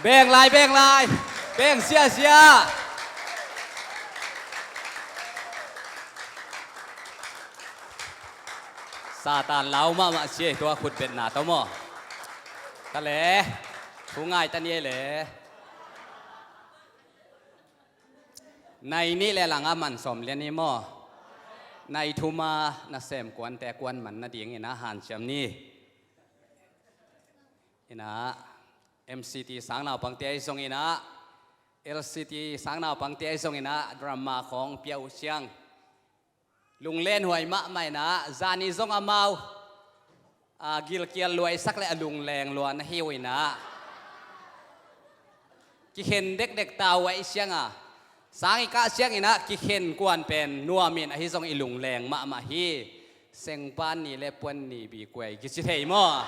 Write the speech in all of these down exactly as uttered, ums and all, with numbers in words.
Beng lai, beng lai. Beng siasia. Satan lau mahmah sia tua khutbetna tawh maw? Ka le, thu ngai ta ni ei le. Nai nih le langa man sawm lian ni maw? Nai thuma nasem kuante kuan man nadingin a hanciam ni. Ina, M C T sang naupangte ahi zongina, L C T sang naupangte ahi zongina, drama khawng pia uh ciang lunglen huai mahmah ina, zani zong amau a gilkial luaisak le a lungleng lua na hi uh ina, kikhen dekdek ta uh ahi cianga, sang i kah ciangina kikhen kuan pen nuamin ahi zong i lungleng mahmah hi. Sengpan ni le puan ni bi kuai kici thei maw?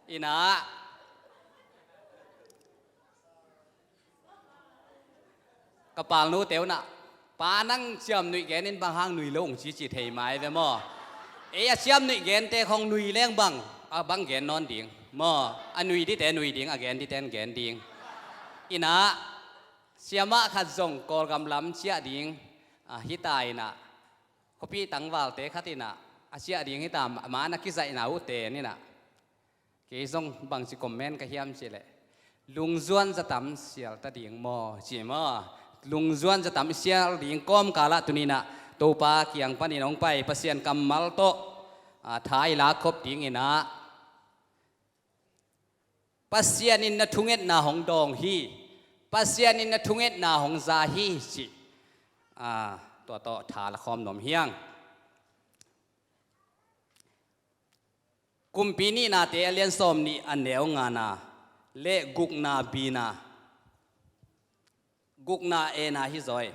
Ina, ka palnu teuna, pa nang ciam nuih genin bang hang nui lo ung cici thei mai ve maw? Ei a ciam nuih gente khong nui leng bang, a bang gen nawn ding maw? A nui dite nui ding, a gen diten gen ding. Ina, siamah khat zong Kawlgam lam ciah ding, a, hita ina, khuapi tangvalte khat ina, a ciah ding hita, ma na kizaihna uh ten ina. Kei zong bangci comment ka hiam cih leh, lungzuan zatam sial ta ding maw ci maw? Lungzuan zatam sial ding kawmkalah tuninah Topa kiang panin hong pai Pasian kammal tawh, a, tha i lak khop dinginah Pasian in na thungetna hong dawng hi. Pasian in na thungetna hong za hi ci. A, tua tawh tha la khawm nuam hiang. Kumpi nihnate a lian sawm nih a neu ngana le gukna bina, gukna ena hi zawi.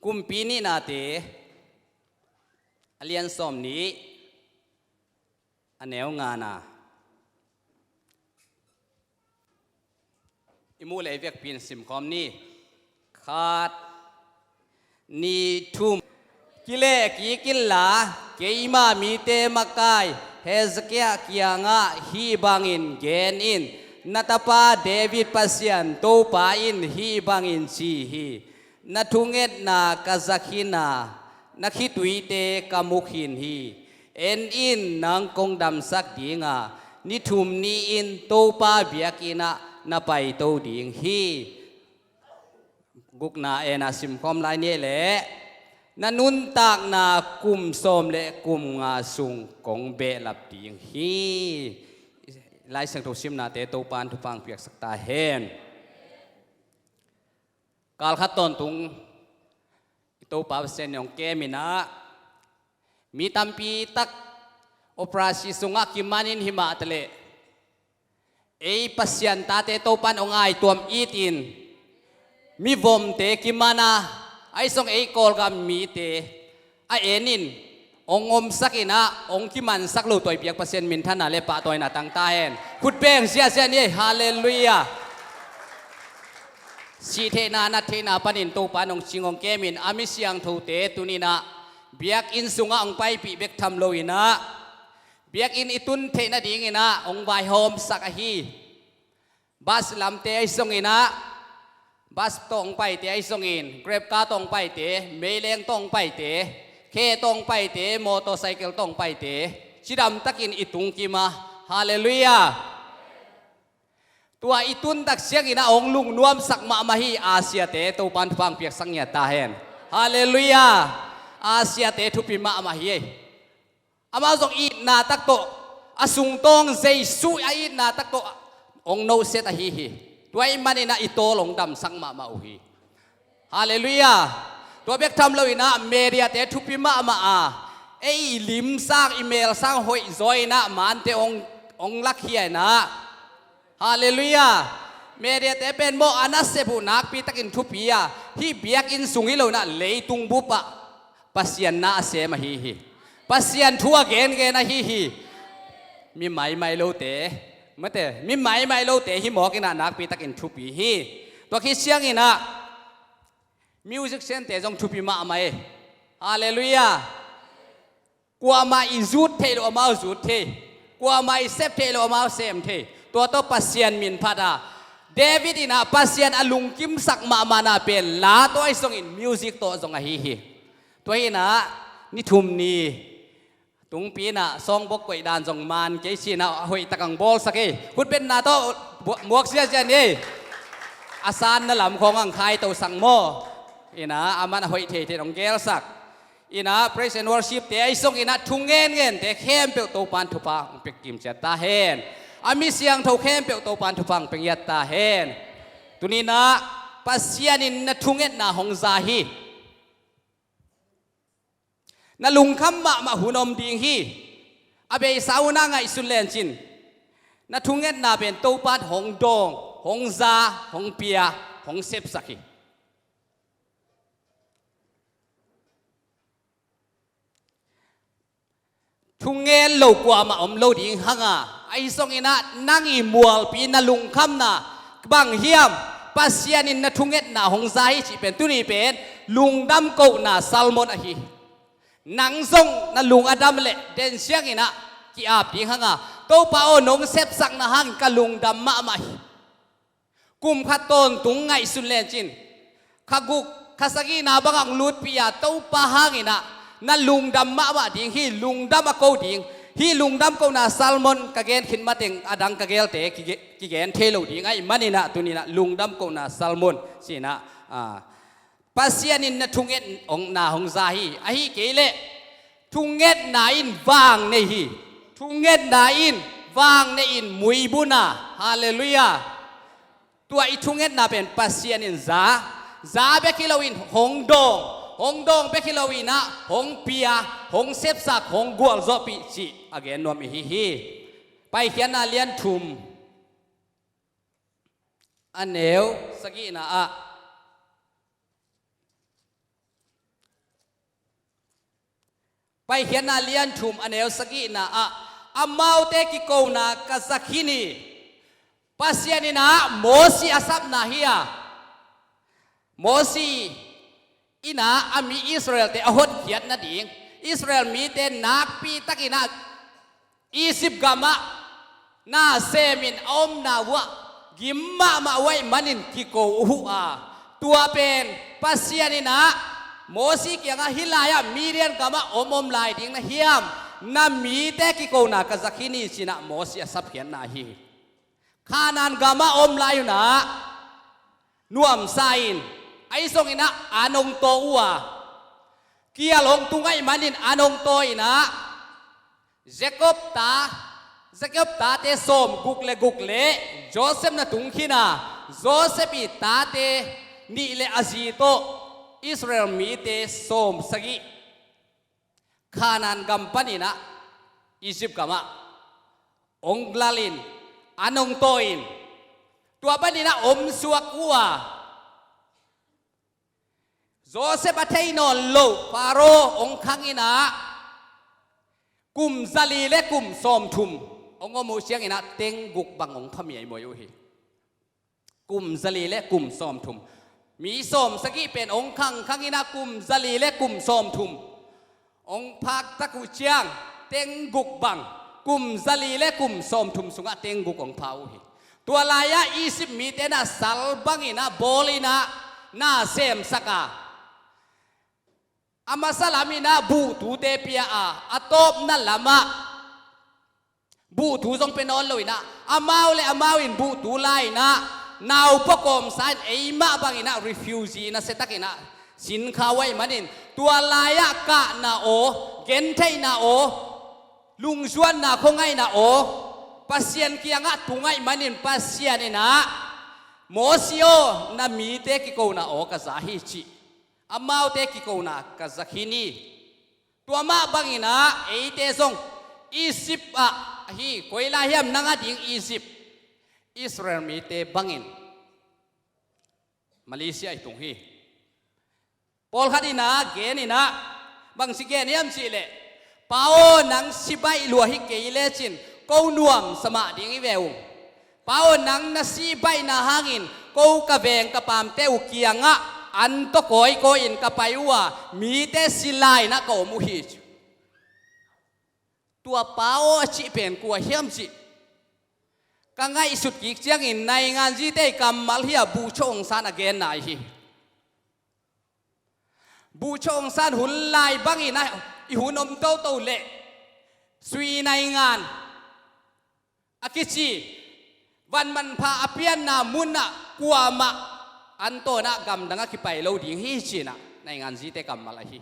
Kumpi nihnate a lian sawm nih a neu ngana. I muh le i vekpi in simkhawm ni. Khat, nih, thum. Kileh kik inla, keima mite makai Hezekiah kiangah hih bangin gen in, na tapa David Pasian Topa in hih bangin ci hi. Na thungetna ka za khin a, na khituite ka mu khin hi. En in, nang kong damsak ding a, ni thum ni-in Topa biakinn ah na paito ding hi. Gukna ena simkhawm lai ni leh, na nuntakna kum sawm le kum nga sung kong behlap ding hi. Lai Siangtho simnate Topa in thupha piaksak ta hen. Kal khat tawntung i Topa Pasian in hong kem inah, mi tampi tak operasi sungah kimanin himah taleh, ei Pasian tate Topa in hong aituam itin, mivomte kimana, ahi zong ei Kawlgam mite a enin, hong omsak inah, hong kimansak lo tua i biak Pasian minthanna le pahtawina tang ta hen. Khut beng siasia ni ei, halleluiah. Sih theihna, nat theihna panin Topa in hong cing hong kemin, a mi siangthote tuninah biakinn sungah hong paipih bek tham lo inah, biakinn i tun theih nadinginah hong vaihawmsak ahi. Bus lamte ahi zonginah, bus tawh hong paite ahi zongin, Grab car tawh hong paite, meileng tawh hong paite, khe tawh hong paite, motorcycle tawh hong paite, cidamtakin i tungkima. Halleluiah. Tua i tuntak sianginah hong lungnuamsak mahmah hi. Asiate Topa in thupha piaksak ngiat ta hen. Halleluiah. Asiate thupi mahmah hi. Amau zong itna tak tawh, a sungtawng Jesu a itna tak tawh hong noset ahi hi. Tua ahih maninah i tawl hong damsak mahmah uh hi. Halleluiah. Tua bek tham loinah mediate thupi mahmah a, ei i limsang i melsang hoih zaw inah mante hong, hong lakhia inah. Halleluiah. Mediate pen maw a nasep uh nakpitakin thupi a, hih biakinn sung hi loinah leitung bupah Pasian na a sem ahi hi. Pasian thu a gengen ahi hi. Mi maimai lote, mate, mi maimai lote hi mawkinah nakpitakin thupi hi. Tua khi sianginah music centre zong thupi mahmah e. Halleluiah. Kuamah i zut theih loh amau zut thei. Kuamah i sep theih loh, amau sem thei. Tua tawh Pasian min phat a, David in ah Pasian a lungkimsak mahmahna pen la tawh ahi zongin music tawh zong ahi hi. Tua hi in ah ni thum ni tungpi in ah sawng bawk koih dan zong man kei ci-in ah a hoih tak hong bawlsak ei. Khutbetna tawh bu-, muak ziazia ni ei. A sanna lam khawng hong khaitosak maw. In ah aman a hoih theithei hong gelsak. In ah praise and worship te ahi zongin ah thungen ngente khempeuh Topa'n thupha hong pia kim ciat ta hen. A mi siangtho khempeuh Topa'n thupha hong pia ngiat ta hen. Tuni in ah Pasian in na thungetna hong za hi. Na lungkham mahmah hun om ding hi. A beisa hun ah ngaihsun lencin na thungetna pen Topa'n hong dawng, hong za, hong pia, hong sepsak hi. Thungen lo kuamah om lo ding hang a, ahi zongin ah nang i mualpi na lungkhamna bang hiam, Pasian in na thungetna hong za hi cih pen tuni pen lungdam kohna sermon ahi. Nang zong na lung a dam leh den siangin ah ki-ap ding hang a, Topa aw, nong sepsakna hangin ka lungdam mahmah hi. Kum khat tawntung ngaihsun lencin kha guk, kha sagihna bang hong lutpih a, Topa hangin ah na lungdam mahmah ding hi. Lungdam a ko ding hi. Lungdam kohna sermon ka gen khit mateng a dang ka gelte kige-, kigen thei lo ding ahih manin ah tuni in ah lungdam kohna sermon ci-in ah, a, Pasian in na thungetna hong, na hong za hi. Ahi kei leh thungetna in vang nei hi. Thungetna in vang nei in muibun a. Halleluiah. Tua i thungetna pen Pasian in za, za bek hi loin hong dawng, hong dawng bek hi loin ah hong pia, hong sepsak, hong gualzawhpih cih a gen nuam i hi hi. Paikhiatna lian thum, a neu sagihna ah, Paikhiatna lian thum, a neu sagihna ah, amaute kikona ka za khin hi. Pasian in ah Mosi a sapna hi a, Mosi in ah a mi Israelte a hotkhiat nading, Israel mite nakpi takin ah Egypt gamah na semin a omna uh ah gim mahmah uh ahih manin kiko uh a, tua pen Pasian in ah Mosi kiangah, hih lai-ah Midian gamah om om lai ding na hiam? Na mite kikona ka za khin hi, ci-in ah Mosi a sapkhiatna hi. Kanaan gamah om lai un ah nuamsa in, ahi zongin ah an hong taw uh a, kial hong tung ahih manin an hong taw in ah, Jacob ta, Jacob tate sawmguk le guk le Joseph na tung khin a, Joseph i tate nih le a zi tawh Israel mite sawmsagih Kanaan gam panin ah Egypt gamah hong lal in, an hong taw in, tua panin ah om suak uh a, Joseph a thei nawn lo Faro hong khang in ah, kum zali le kum sawmthum hong om uh ciangin ah teng guk bang hong pha miaimuai uh hi. Kum zali le kum sawmthum. Mi sawmsagih pen hong khangkhang in ah kum zali le kum sawmthum hong phak tak uh ciang, teng guk bang, kum zali le kum sawmthum sungah teng guk hong pha uh hi. Tua lai-ah Egypt mite na sal bangin ah bawl in ah na semsak a, a masa lamin ah buhtute pia a, a tawpna lamah buhtu zong pia nawn lo in ah, amau le amau in buhtu la in ah, nau pua kawmsa in, eimah bangin ah refugee nasia takin ah sin kha uh ahih manin, tua lai-ah kahna aw, gentheihna aw, lungzuanna khuangaihna aw Pasian kiangah tung ahih manin, Pasian in ah, Mosi aw, na mite kikona aw ka za hi, ci. Amaute kikona ka za khin hi. Tua mah bangin ah eite zong Egypt ah hi. Koi lai hiam nang a ding Egypt? Israel mite bangin Malaysia i tung hi. Pawlkhat in ah gen in ah, bangci gen hiam cih leh, Pa aw, nang si baih lua hi kei lecin ko nuamsa mah ding hi ve ung. Pa aw, nang na si baihna hangin ko ka veng ka paamte uh kiangah an tawh kawikawi in ka pai uh a, mite si lai-in ah ka om uh hi, ci. Tua Pa aw a cih pen kua hiam cih ka ngaihsut kik ciangin Nainganzite kammal hi a, Bogyoke Aung San a genna ahi hi. Bogyoke Aung San hun lai bangin a i hun om toto leh Sui Naingan a kici van manpha a pianna munah kuamah an tawnah gamdang a kipai lo ding hi cinah Nainganzite kammal ahi.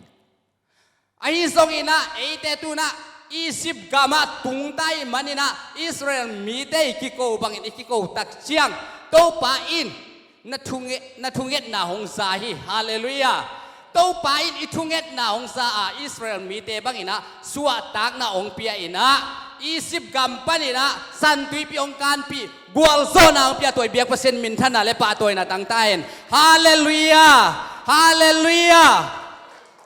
Ahi zonginah eite tunah Egypt gamah tungta ih maninah Israel mite i kiko bangin i kiko tak ciang Topa in na thunge-, na thungetna hong za hi. Halleluiah. Topa in i thungetna hong za a, Israel mite banginah suahtakna hong pia inah Egypt gam paninah San Tuipi hong kanpih, gualzawhna hong pia, tua i biak Pasian minthanna le pahtawina tangta hen. Halleluiah. Halleluiah.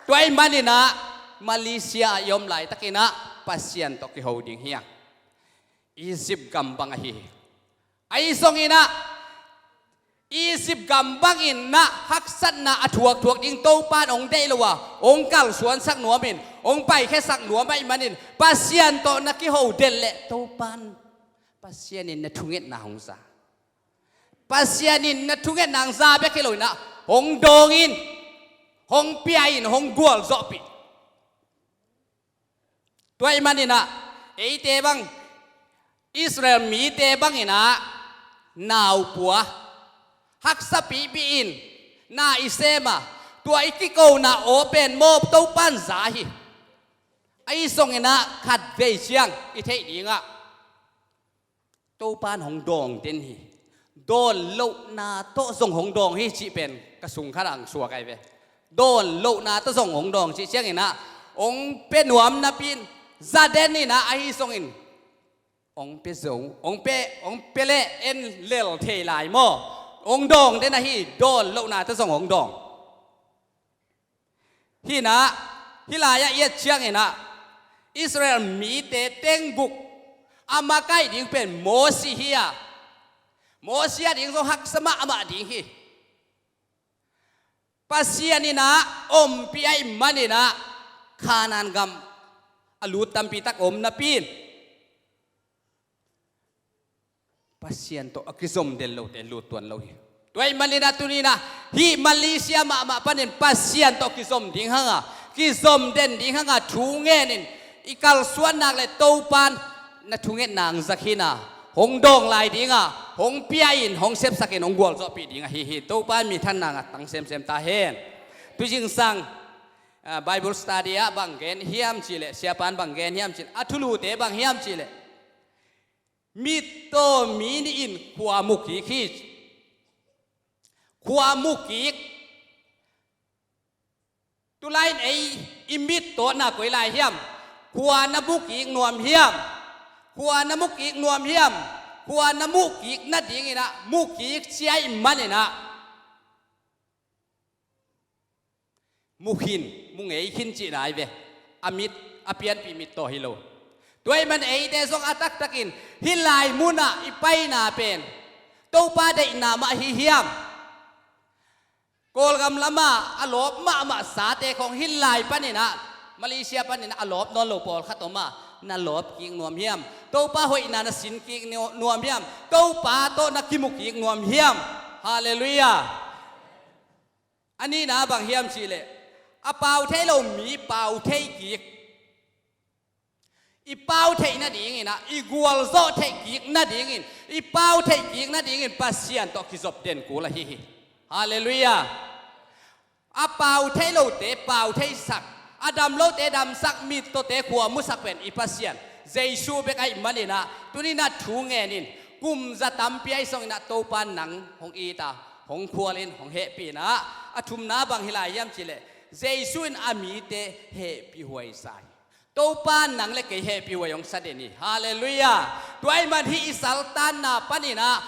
Tua ih maninah Malaysia ah i om laitakinah Pasian tawh kiho ding hi a, Egypt gam bang ahi hi. Ahi zonginah Egypt gam banginah haksatna a thuakthuak ding Topan hong deih lo a, hong kalsuansak nuamin, hong paikhiasak nuam ahih manin Pasian tawh na kiho den leh Topan, Pasian in na thungetna hong za. Pasian in na thungetna hong za bek hi loinah hong dawng in, hong pia in, hong gualzawhpih. Tua ih maninah eite bang, Israel mite banginah na pua, haksa pihpih in na i sem a, tua i kikona aw pen maw Topan za hi. Ahi zonginah khatvei ciang i theih dingah Topan hong dawng den hi. Dawn lohna tawh zong hong dawng hi cih pen ka sung khatah hong suak ahi ve. Dawn lohna tawh zong hong dawng cih cianginah hong pia nuam napi-in za den inah ahi zongin hong pia zo, hong pia, hong pia leh en lel thei lai maw? Hong dawng den ahi, dawn lohna tawh zong hong dawng. Hinah, hih lai-ah i et cianginah Israel mite tengguk a makaih ding pen Mosi hi a, Mosi a ding zong haksa mahmah ding hi. Pasian inah ompih ahih maninah Kanaan gam a lut tampi tak om napi-in Pasian tawh a kizom den lote lut tuan lo hi. Tua ih maninah tuninah hih Malaysia mahmah panin Pasian tawh kizom ding hanga, kizom den ding hanga thu ngenin i kalsuan nak le Topan na thungetna hong za khin a, hong dawng lai dinga, hong pia in, hong sepsakin, hong gualzawhpih ding ahi hi. Topan minthanna ngat tang semsem ta hen. Tu zingsang, ah, Bible study ah bang gen hiam cihleh, siapan bang gen hiam cihleh, a thulute bang hiam cihleh mittaw mi nih in khua mu kik hi. Khua mu kik. Tulai-in ei i mittawtna koi lai hiam? Khua na mu kik nuam hiam? Khua na mu kik nuam hiam? Khua na mu kik nadinginah mu kik cia ih maninah mu khin, mu ngei khin cihna ahi ve. A mit, a pianpih mittaw hi lo. Tua ih man eite zong a taktakin hih lai munah i paina pen Topa deihna mah hi hiam? Kawlgam lama a lawp mahmah sate khawng hih lai paninah, Malaysia paninah a lawp nawn lo pawlkhat om a, na lawp kik nuam hiam? Topa hoihna na sin kik nu-, nuam hiam? Topa tawh na kimu kik nuam hiam? Halleluiah. A nihna bang hiam cihleh, a pau thei lo mi pau thei kik. I pau theih nadinginah, i gualzawh theih kik nadingin, i pau theih kik nadingin Pasian tawh kizop den kul ahi hi. Halleluiah. A pau thei lote pau theisak, a dam lote damsak, mittawte khua musak pen i Pasian Jesu bek ahih maninah tuninah thu ngenin, kum za tampi ahi songinah Topa nang hong it a, hong khualin, hong hehpih inah, a thumna bang hi lai hiam cihleh, Jesu in a mite hehpihhuai sa hi. Topa nang le kei hehpihhuai hong sa den hi. Halleluiah. Tua ih man hih i saltanna paninah,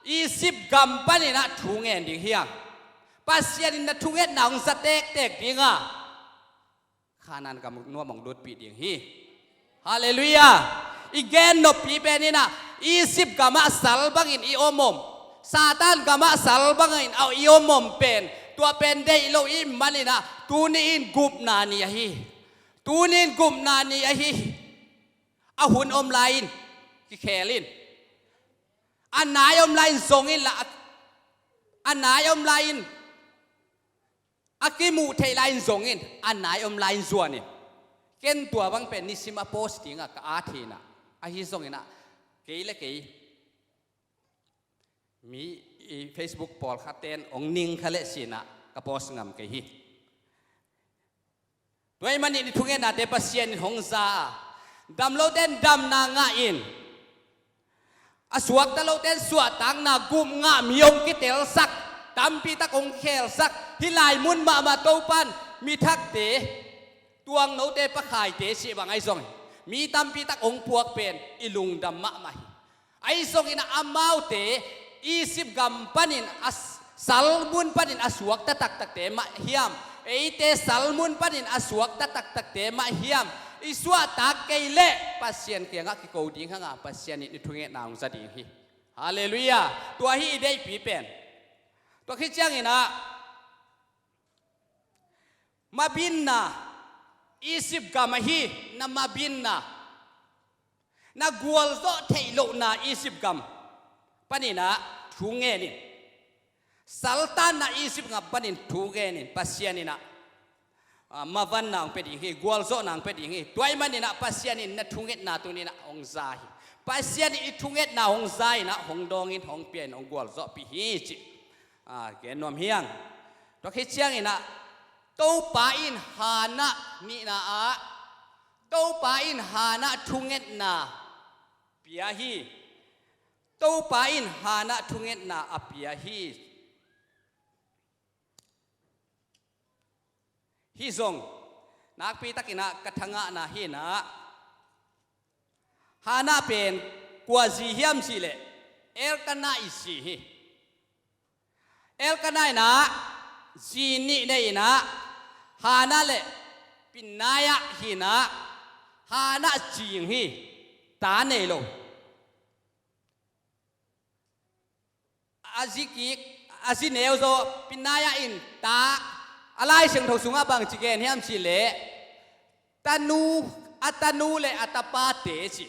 Egypt gam paninah thu ngen ding hi a, Pasian in na thungetna hong za tektek dinga, Kanaan gam nuam hong lutpih ding hi. Halleluiah. I gen noppi peninah Egypt gamah sal bangin i omom, Satan gamah sal bangin a i omom pen, tua pen deih lo ih maninah tuni in gupna ni ahi. Tuni in gupna ni ahi. A hun om lai-in kikhel in, a nai om lai-in zong inla, a, a nai om lai-in, a kimuh theih lai-in zong in, a nai om lai-in zuan in. Ken tua bang pen nisim a post dingah ka at hi inah, ahi zongin ah kei le kei mi, i Facebook pawlkhatte in hong ning kha leh ci-in ah ka post ngam kei hi. Tua ahih manin i thungetnate Pasian in hong za a, dam lote in damna ngah in, a suakta lote in suahtakna gum ngah, mi hong kitelsak, tampi tak hong khelsak, hih lai mun mahmah Topa in mi thakte, tuangnote, pakhaite cih bang ahi zongin mi tampi tak hong puak pen i lungdam mahmah hi. Ahi zongin ah amaute Egypt gam panin a s-, sal mun panin a suakta taktakte mah hiam, eite sal mun panin a suakta taktakte mah hiam, i suahtak kei leh Pasian kiangah kiko ding hang a, Pasian in i thungetna hong za ding hi. Halleluiah. Tua hi i deihpi pen. Tua khit ciangin ah mabinna, Egypt gam ahi na mabinna, na gualzawh theih lohna Egypt gam panin ah thu ngen in. Saltanna Egypt gam panin thu ngen in, Pasian in ah, ah, mavanna hong pia ding hi, gualzawhna hong pia ding hi. Tua ahih manin ah Pasian in na thungetna tuni-in ah hong za hi. Pasian in i thungetna hong za in ah, hong dawng in, hong pia in, hong gualzawhpih hi cih, ah, gen nuam hi hang. Tua khit ciangin ah Topa in Hannah nihna ah, Topa in Hannah thungetna pia hi. Topa in Hannah thungetna a pia hi. Hih zong nakpi takin ah ka thangahna hi inah, Hannah pen kua zi hiam cih leh Elkanah i zi hi. Elkanah in ah zi nih nei in ah, Hannah le Peninnah hi inah, Hannah cing hi, ta nei lo. A zi kik, a zi neu zaw Peninnah in ta, a Lai Siangtho sungah bangci gen hiam cih leh, tanu, a tanu le a tapate ci,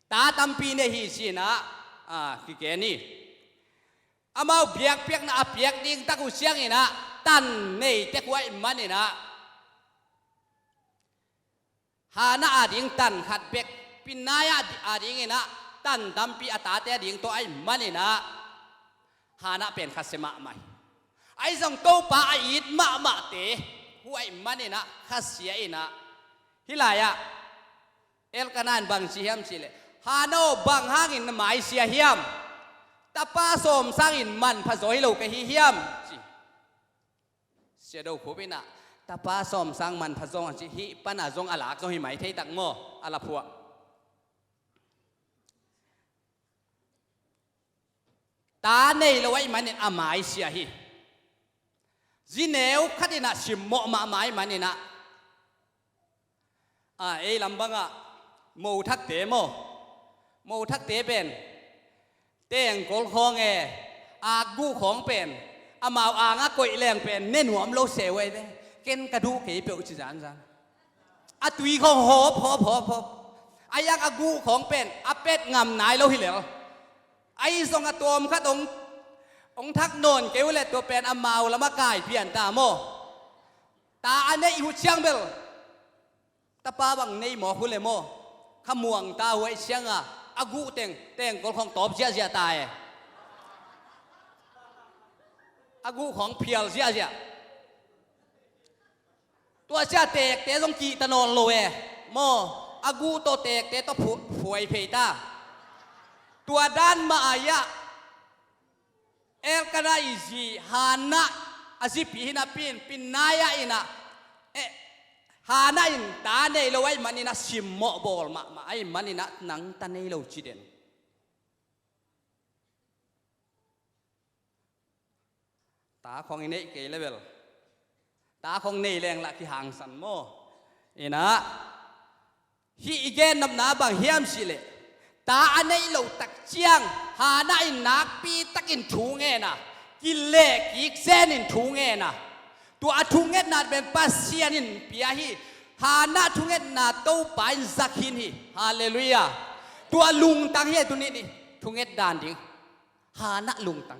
ta tampi nei hi ci-in ah, a, kigen hi. Amau biakpiakna a piak ding tak uh ciangin ah tan nei tek uh ahih manin ah, Hannah ading tan khat bek, Peninnah adingin ah tan tampi a tate ading tawh ahih manin ah, Hannah pen khasia mahmah hi. Ahi zong Topa a it mahmahte uh ahih manin ah khasia in ah, hih lai-ah Elkanah in bangci hiam cih leh, Hannah aw, bang hangin na maisia hiam? Tapa sawm sangin manpha zaw hi lo ka hi hiam? Ci. Sia Do Khup in ah, tapa sawm sang manpha zong a ci, hih pan a zong a lak zong hi mai thei tak maw, a laphuah. Ta nei lo ahih manin a maisia hi. Zi neu khat in ah simmawh mahmah ahih manin ah, a, ei lam bangah mo thakte maw, mo thakte pen tengkol khawng e, akguh khawng pen amau angah koih leng pen ne nuam lo se uh ahi ve. Ken ka duh kei peuh ci zanzan. A tui khawng hawp hawp hawp hawp. A yak a guh khawng pen a pet ngam nai lo hi lel. Ahi zong a tawm khat hong, hong thak nawn kei uh leh tua pen amau lamah kai pian ta maw. Ta a neih uh ciang bel, tapa bang nei mawk uh leh maw, kha muang ta uh ahih ciangah a guh teng, tengkol khawng tawp ziahziah ta e. A guh khawng phial ziahziah. Tua cia tekte zong kihta nawn lo e maw, a guh tawh tekte tawh phu-, phuai phei ta. Tua dan mah ai-ah Elkanah i zi Hannah, a zipi hi napi in, Peninnah in ah, eh, Hannah in ta nei lo ahih manin ah simmawh bawl mahmah ahih manin ah nang ta nei lo ci den. Ta khawng i neih kei le bel, ta khawng nei leng lah kihangsan maw. In ah, hih i gennopna bang hiam cih leh, ta a neih loh tak ciang Hannah in nakpi takin thu ngen a, kileh kik zenin thu ngen a, tua a thungetna pen Pasian in pia hi. Hannah thungetna Topa in za khin hi. Halleluiah. Tua lungtang hi a, tuni ni thunget dan ding. Hannah lungtang.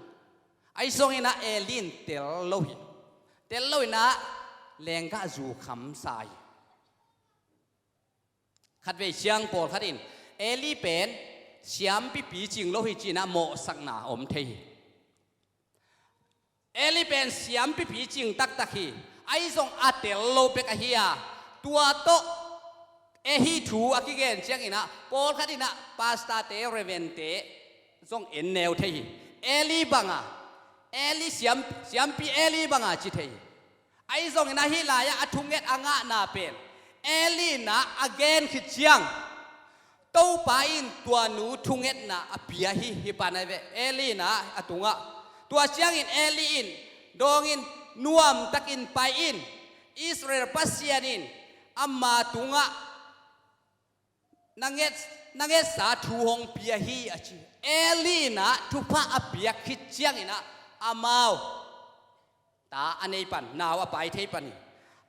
Ahi zongin ah Eli in tel lo hi. Tel lo in ah lenggah zu khamsa hi. Khatvei ciang pawlkhat in Eli pen siampi picing lo hi ci-in ah mawhsakna om thei hi. Eli pen siampi picing taktak hi. Ahi zong a tel lo bek ahi a, tua tawh ahi thu a kigen ciangin ah pawlkhat in ah pastor-te, reverend-te zong en neu thei hi. Eli banga, Eli siam, siampi Eli banga ci thei hi. Ahi zongin ah hih lai-ah a thunget a ngahna pen Eli in ah a gen khit ciang Topa in tua nu thungetna a pia hi. Hih pan ahi ve, Eli in ah a tungah. Tua ciangin Eli in dawngin, nuamtakin pai in, Israel Pasian in ama tungah na nget, na ngetsa thu hong pia hi, a ci. Eli in ah thupha a piak khit ciangin ah amau ta a nei pan, nau a pai thei pan hi.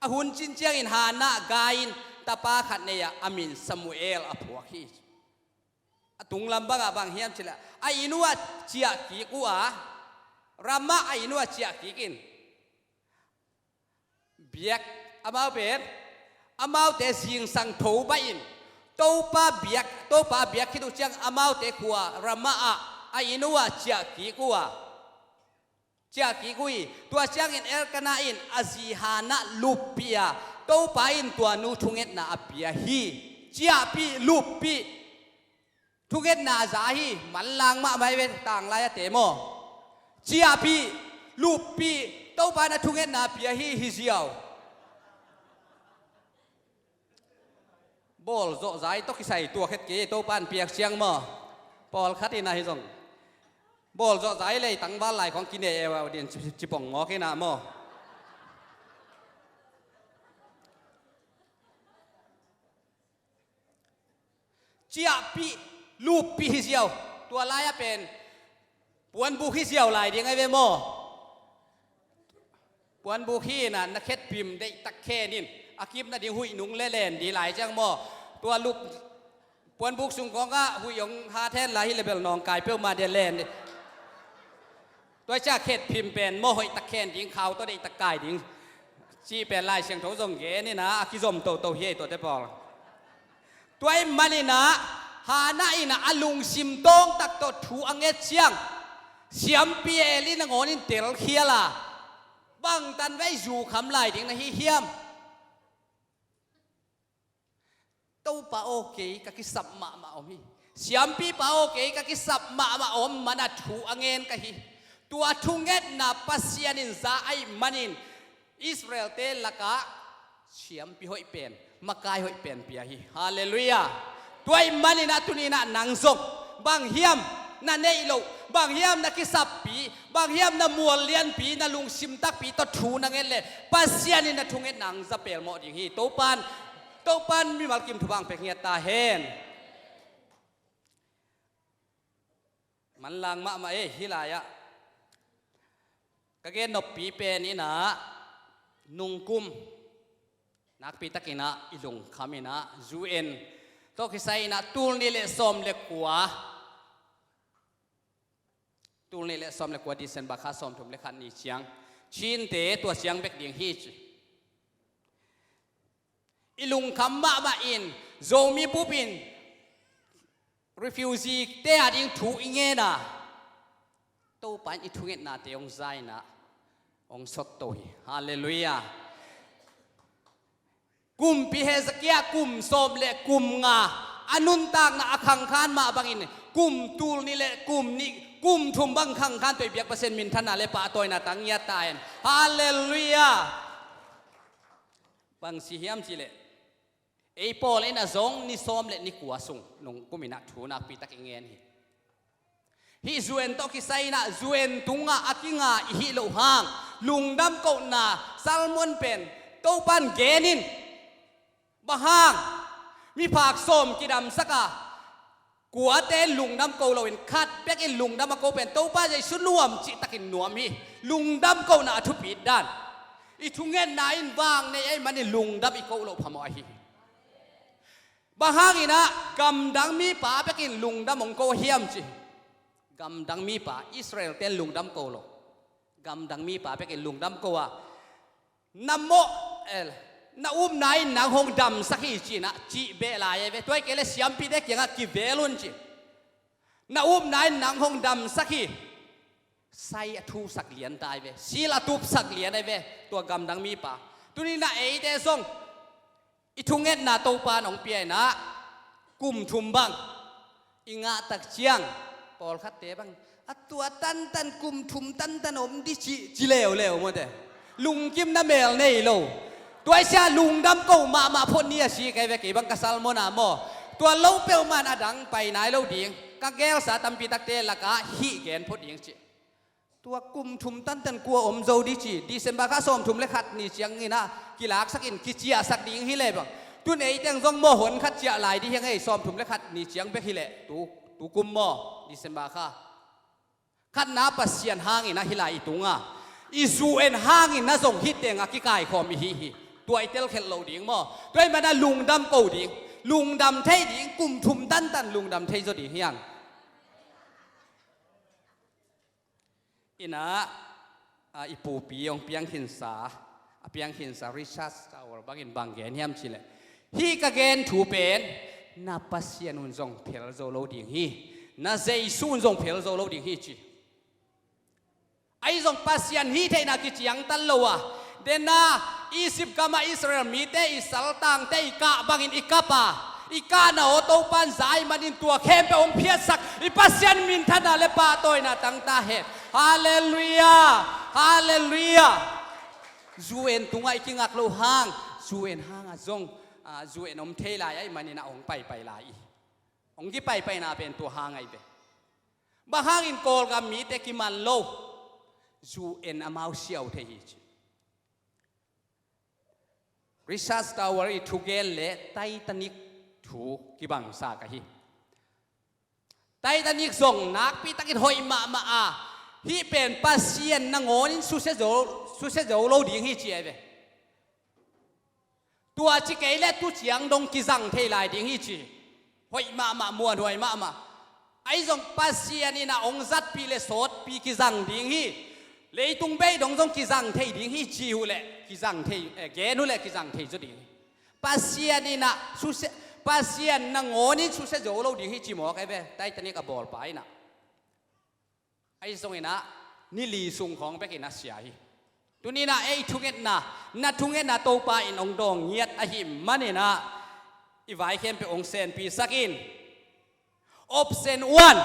A hun cin ciangin Hannah gai-in tapa khat nei a, a min Samuel a phuak hi. A tunglam bangah bang hiam cih leh, a inn uh ah ciah kik uh a, Ramah a inn uh ah ciah kik in, biak, amau pen, amaute zingsang tho baih in, Topa biak, Topa biak khit uh ciang amaute khua Ramah ah a inn uh ah ciah kik uh a, ciah kik uh hi. Tua ciangin Elkanah in a zi Hannah luppih a, Topa in tua nu thungetna a pia hi. Ciahpih, luppih. Thungetna a za hi. Manlang mahmah hi ve, tanglai a te maw. Ciahpih, luppih, Topa in a thungetna a pia hi, hi ziau. Bawl zawh zai tawh kisai tua khet kei, Topa in piak ciang maw. Pawlkhat in ahi zong bawl zawh zai lei tangval lai khawng kine eu au din ci, ci pong mawk in ah maw. Ciahpih, luppih hi ziau. Tua lai-ah pen puanbuk hi ziau lai ding ahi ve maw. Puanbuk hi in ah na khetphim deihtak khen in, a kip nading huih nung le len di lai ciang maw. Tua lup, puanbuk sung kawngah huih hong hat hen la, hi le bel nawngkai peuhmah dia len di. Tua ciah khetphim pen maw hoihtak khen ding, khau tawh deihtak kai ding cih pen Lai Siangtho zong gen in ah a kizom toto hi ei tuate pawl. Tua ahih manin ah Hannah in ah a lungsim tawngtak tawh thu a nget ciang, siampi Eli nangawn in telkhial a, bangtan vei zu kham lai ding na hi hiam? Topa aw, kei ka kisap mahmah om hi. Siampipa aw, kei ka kisap mahmah om man a thu a ngen ka hi. Tua thungetna Pasian in za ahih manin Israel-te lakah siampi hoih pen, makai hoih pen pia hi. Halleluiah. Tua ahih manin ah tuni-in ah nang zong bang hiam na neih loh, bang hiam na kisappi, bang hiam na mual lianpi, na lungsim takpi tawh thu na nget leh Pasian in na thungetna hong za pelmawh ding hi. Topa'n, Topa'n mimal kim thupha hong pia ngiat ta hen. Manlang mahmah ei, hih lai-ah ka gen noppi pen in ah nungkum nakpitakin ah i lungkham in ah U N tawh kisai in ah tul nih le sawm le kua, tul nih le sawm le kua December kha sawmthum le khat ni ciang Chin-te tua ciang bek ding hi ci. I lungkham mahmah in Zomi bup in refugee-te ading thu i ngen a, Topa in i thungetnate hong za in ah hong sotto hi. Halleluiah. Kumpi Hezekiah kum sawm le kum nga a nuntakna a khangkhan mah bangin kum tul nih le kum nih, kum thum bang khangkhan tawh i biak Pasian minthanna le pahtawina tang ngiat ta hen. Halleluiah. Bang ci hiam cih leh ei pawl in ah zong ni sawm le ni kua sung nungkum in ah thu nakpitak i ngen hi. Hih U N tawh kisai in ah U N tungah a kinga i hih loh hang lungdam kohna sermon pen Topa'n gen in, bang hang miphak sawm kidamsak a, kuate in lungdam ko loin khat bek in lungdam a ko pen Topa Jesu nuam cihtakin nuam hi. Lungdam kohna a thupit dan. I thungetna in vang nei ahih manin lungdam i koh loh phamawh ahi hi. Bang hangin ah gamdang mipa bekin lungdam hong ko hiam ci? Gamdang mipa, Israel ten lungdam ko lo. Gamdang mipa bekin lungdam ko a, na mawh, eh, na upna in nang hong damsak hi ci-in ah cih beh lai ahi ve. Tua hi kei leh siampite kiangah kivel un ci. Na upna in nang hong damsak hi. Sai a thusak lian ta ahi ve. Sil a tupsak lian ahi ve. Tua gamdang mipa. Tuni-in ah eite zong i thungetna Topa in hong pia-in ah kum thum bang i ngah tak ciang, pawlkhatte bang, a tua tantan, kum thum tantan om ding ci, ci leuleu mawte. Lungkimna mel nei lo. Tua ahih ciang lungdam ko mahmah phot ni a si kei ve, kei bang ka sermon ah maw. Tua lo peuhmah in a dang pai nai lo ding. Ka gelsa tampi takte lakah hih gen phot ding ci. Tua kum thum tantan kua om zo ding ci, December kha sawmthum le khat ni ciangin ah kilaksak in kiciahsak ding hi leh bang. Tun ei teng zong maw hon khat ciah lai ding hi hang ei, sawmthum le khat ni ciang bek hi leh, tu, tu kum maw, December kha. Khatna Pasian hangin ah hi lai i tungah. I zu en hangin ah zong hih tengah kikaikhawm i hi hi. Tua i telkhelh loh ding maw. Tua ahih manin ah lungdam ko ding. Lungdam thei ding, kum thum tantan lungdam thei zaw ding hi hang. In ah, a, i pupi hong piangkhinsa, a piangkhinsa Richard Tower bangin bang gen hiam cih leh, hih ka gen thu pen na Pasian un zong phel zo lo ding hi. Na Jesu un zong phel zo lo ding hi ci. Ahi zong Pasian hih theihna kiciangtan lo a, den a, Egypt gamah Israel mite i saltangte i kah bangin i kap a, i kahna aw Topa in za ahih manin tua khempeuh hong phiatsak, i Pasian minthanna le pahtawina tangta hen. Halleluiah! Halleluiah! Zu en tungah i kingak loh hang, zu en hangah zong, a, zu en om thei lai ahih manin ah hong paipai lai hi. Hong kipaipaina pen tua hang ahi ve. Bang hangin Kawlgam mite kiman lo? Zu en amau siau thei hi ci. Richard Tower i thugen le Titanic thu kibangsa ka hi. Titanic zong nakpi takin hoih mahmah a, hih pen Pasian nangawnin susia zo, susia zo lo ding hi ci ahi ve. Tua ci kei leh tu ciang dong kizang thei lai ding hi ci. Hoih mahmah, muanhuai mahmah. Ahi zong Pasian in ah hong zatpih le sawtpih kizang ding hi. Leitung bei dong zong kizang thei ding hi ci uh leh kizang thei, eh, gen uh leh kizang thei zaw ding hi. Pasian in ah susia, Pasian nangawnin susia zo lo ding hi ci mawk ahi ve, Titanic a bawlpa in ah. Ahi zongin ah ni li sung khawng bekin a sia hi. Tuni-in ah ei thungetna, na thungetna Topa in hong dawng ngiat ahih manin ah i vai khempeuh hong senpisak in. Option one,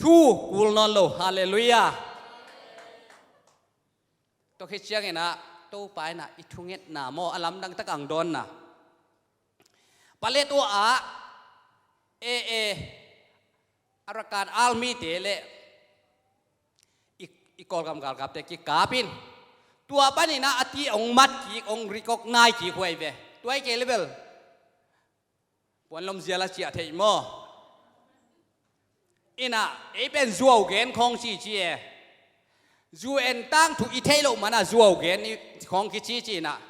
thu kul nawn lo. Halleluiah. Tua khit ciangin ah Topa in ah i thungetna maw a lamdang tak hong dawnna. Paletwa ah, e, e, Arakan Army te le i, i Kawlgam galkapte kikap in, tua panin ah a ti hong mat kik, hong recognize kik huai ve. Tua hi kei leh bel puan lomzia la ciah thei maw. In ah ei pen zuau gen khawng ci ci e. Zu en tangthu i theih loh man ah zuau gen i khawng kici ci in ah.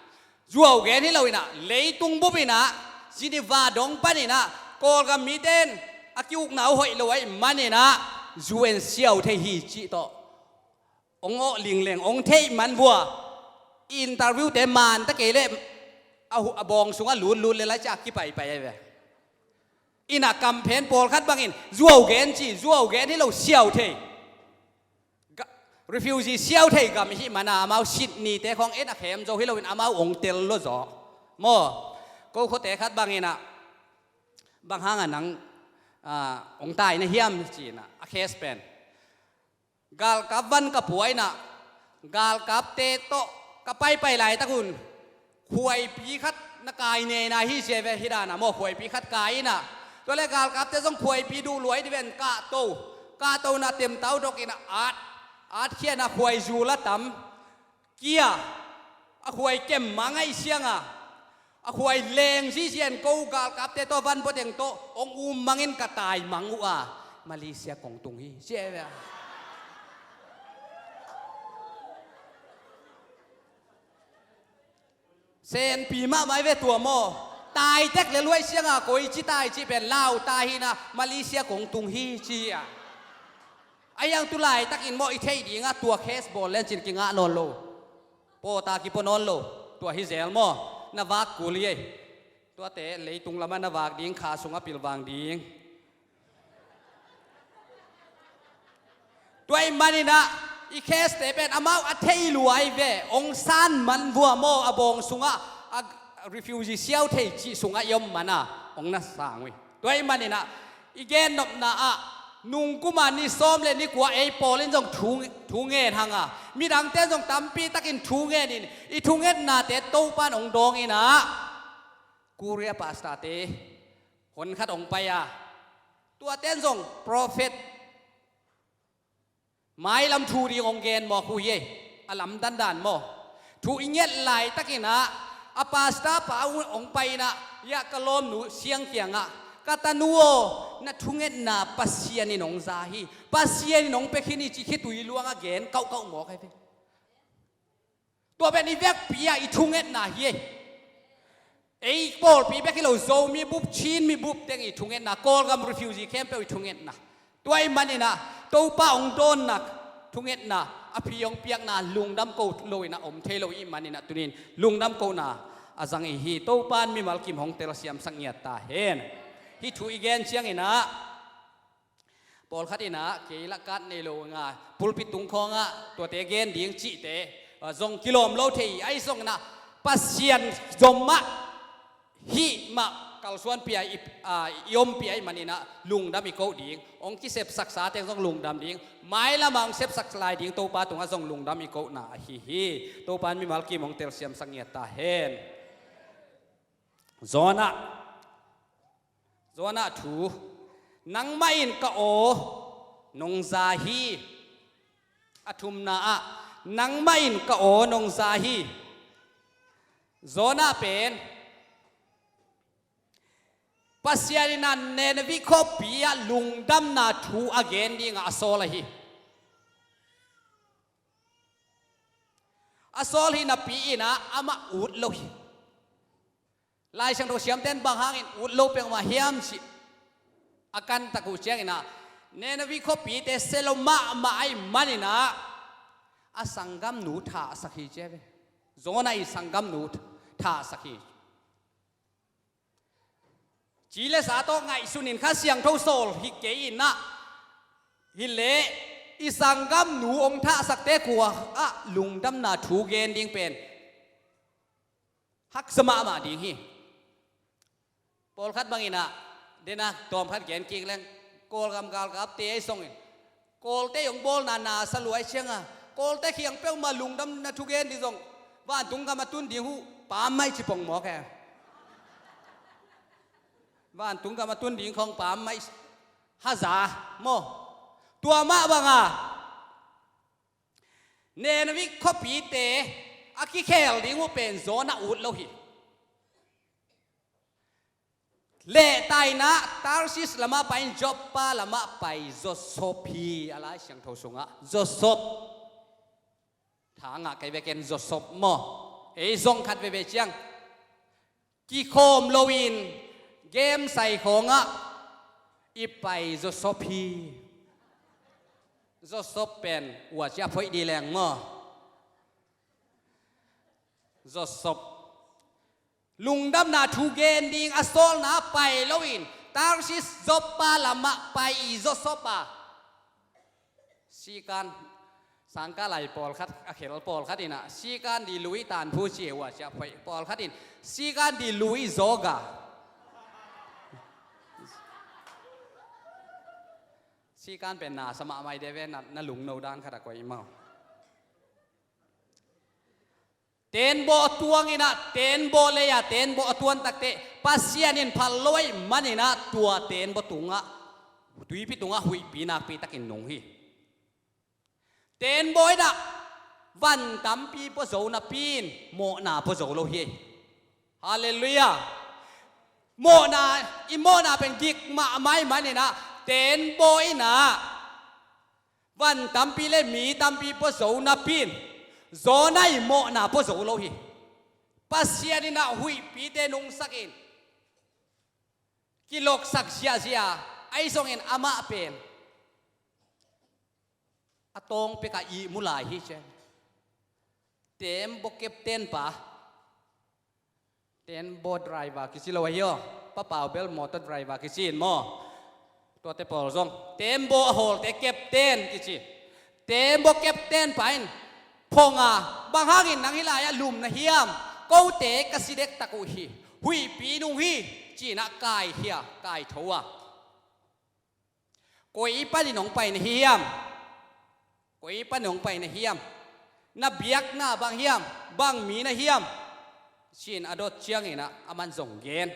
Zuau gen hi lo in ah, leitung bup in ah, Geneva dong panin ah, Kawlgam mite in a ki-ukna uh hoih lo ahih manin ah, zu en siau thei hi cih tawh hong awh lingleng, hong theih man vua. Interview te man ta kei leh a hu-, a bawng sungah lutlut le lai ciah kipaipai ahi ve. In ah kamphen pawlkhat bangin zuau gen ci, zuau gen hi lo, siau thei. Ga-, refugee siau thei gam i hih man ah amau Sydney te khawng en a khem zo hi loin amau hong tel lo zaw. Maw, ko khuate khat bangin ah bang hang ah nang, ah, hong tai na hiam ci in ah a case pen. Galkap van ka pua in ah, galkapte tawh ka paipai laitak un, khuaipi khat na kai nei na hi ci ve, hi dan ah maw, khuaipi khat kai in ah. Tua leh galkapte zong khuaipi duh luai ding ven, kahto, kahto in ah temtau dok in ah, at, at khia in ah khuaizu la tam. Kia, a khuai kem mang ahih ciang a, a khuai leng zizian ko galkapte tawh van bua teng tawh hong um mangin ka tai mang uh a, Malaysia kong tung hi, ci ve. Senpi mahmah i ve tua maw? Taitek le luai sianga koici tai cih pen lau tai hina Malaysia kong tung hi ci a. A hiang tu laitakin maw i theih dinga tua case bawl lencin kingah nawn lo. Pawta kipua nawn lo. Tua hi zel maw? Na vak kul hi ei. Tuate leitung lamah na vak ding kha sungah pilvang ding. Tua ih maninah i case te pen amau a thei lua i ve, ong san man vua maw, a bawng sungah a refugee siau thei cih sungah i om mana ong na sang uh hi. Tua ih maninah i gennopna ah nungkuma ni sawm le ni kua ei pawl in zong thu, thu ngen hanga midangte zong tampi takin thu ngenin i thungetnate Topan ong dawng inah Korea pastor te hon khat ong pai a, tuaten zong prophet mailam thu ding ong gen mawk uh hi ei. A lamdandan maw? Thu i nget laitakinah a pastor pa uh ong pai inah, iah ka lawmnu Siang kiangah, ka tanu aw, na thungetna Pasian in ong za hi, Pasian in ong pia khin hi ci khitui luanga gen kauhkauh mawk hi ve. Tua pen i vekpi ah i thungetna hi ei. Ei pawlpi bek hi lo, Zomi bup, Chinmi bup teng i thungetna, Kawlgam refugee khempeuh i thungetna. Tua ih maninah Topa ong dawnna thungetna, a phi ong piakna lungdam ko loinah om thei lo ih maninah tunin lungdam kona a zang i hi. Topan mimal kim hong telsiamsak ngiat ta hen. Hih thu i gen cianginah pawlkhat inah kei lah kat nei lo nga pulpit tung khawngah tuate gen ding cihte, ah, zong kilawm lo thei ahi zonginah Pasian zom mah hih mah kalsuan pia i, ah, i om pia ih maninah lungdam i koh ding, ong kisepsaksa teng zong lungdam ding, mailamah ong sepsak lai ding Topa tungah zong lungdam i kohna ahi hi. Topan mimal kim ong telsiamsak ngiat ta hen. Jonah Jonah thu, nangmah in ka aw nong za hi. A thumna ah, nangmah in ka aw nong za hi. Jonah pen Pasian in a Nineveh khuapi ah lungdamna thu a gen dingah a sawl ahi. A sawl hi napi inah amah ut lo hi. Lai Siangtho siamten bang hangin ut lo peuhmah hiam cih a kantak uh cianginah Nineveh khuapite sia lo mahmah ahi maninah a sanggamnu thahsak hi ci a ve. Jonah i sanggamnu thahsak hi. Ci le sa tawh ngaihsunin Kha Siangtho sawl hi kei inah, hileh i sanggamnu ong thahsakte kua ah lungdamna thu gen ding pen haksa mahmah ding hi. Pawlkhat banginah dena tawmkhat gen kik leng, Kawlgam galkapte ahi songin Kawlte ong bawlna na sa luai cianga Kawlte khiang peuhmah lungdamna thugen ding zong vantung gam a tun ding uh pam mai ci pong mawk e. Vantung gam a tun ding khong pam mai haza maw? Tua mah banga Nineveh khuapite a kikhel ding uh pen Jonah ut lo hi. Lehtaina Tarsis lamah pai in Joppa lamah pai zawsop hi. A Lai Siangtho sungah zawsop. Thangah kei veken zawsop maw? Ei zong khat veve ciang kikhawm loin game sai khawngah i pai zawsop hi. Zawsop pen uacia phoih di leng maw? Zawsop. Lungdamna thu gen ding a sawlna pai loin Tarsis Joppa lamah pai i zawsop a. Sikan sangka lai pawlkhat a khel pawlkhat inah sikan di lui tanphu ci e uacia phoih pawlkhat in sikan di lui zawga. Sikan pen na sa mahmah i deve na, na lungno dan khat a koih maw? Tenbaw a tuang inah tenbaw lei-a tenbaw a tuan takte Pasian in phal lo ahi maninah tua tenbaw tungah tuipi tungah huihpi nakpi takin nung hi. Tenbaw inah van tampi pua zo napi in mawhna pua zo lo hi. Halleluiah. Mawhna, i mawhna pen gik mahmah ahi maninah tenbaw inah van tampi le mi tampi pua zo napi in Jonah i mawhna pua zo lo hi. Pasian in ah huihpite nungsakin kiloksak ziahziah a, ahi zongin amah pen a tawng pekah ihmu lai hi ci. Tembaw captain pa, tembaw driver kici lo ahi aw. Pa Pau bel motor driver kici in maw? Tuate pawl zong tembaw a hawlte captain kici. Tembaw captain pa in phong a, bang hangin nang hih lai-ah lum na hiam? Kote ka si dektak uh hi. Huihpi nung hi, ci-in ah kaikhia, kaitho a. Koi panin hong pai na hiam? Koi panin hong pai na hiam? Na biakna bang hiam? Bang mi na hiam? Ci-in a dot ciangin ah aman zong gen.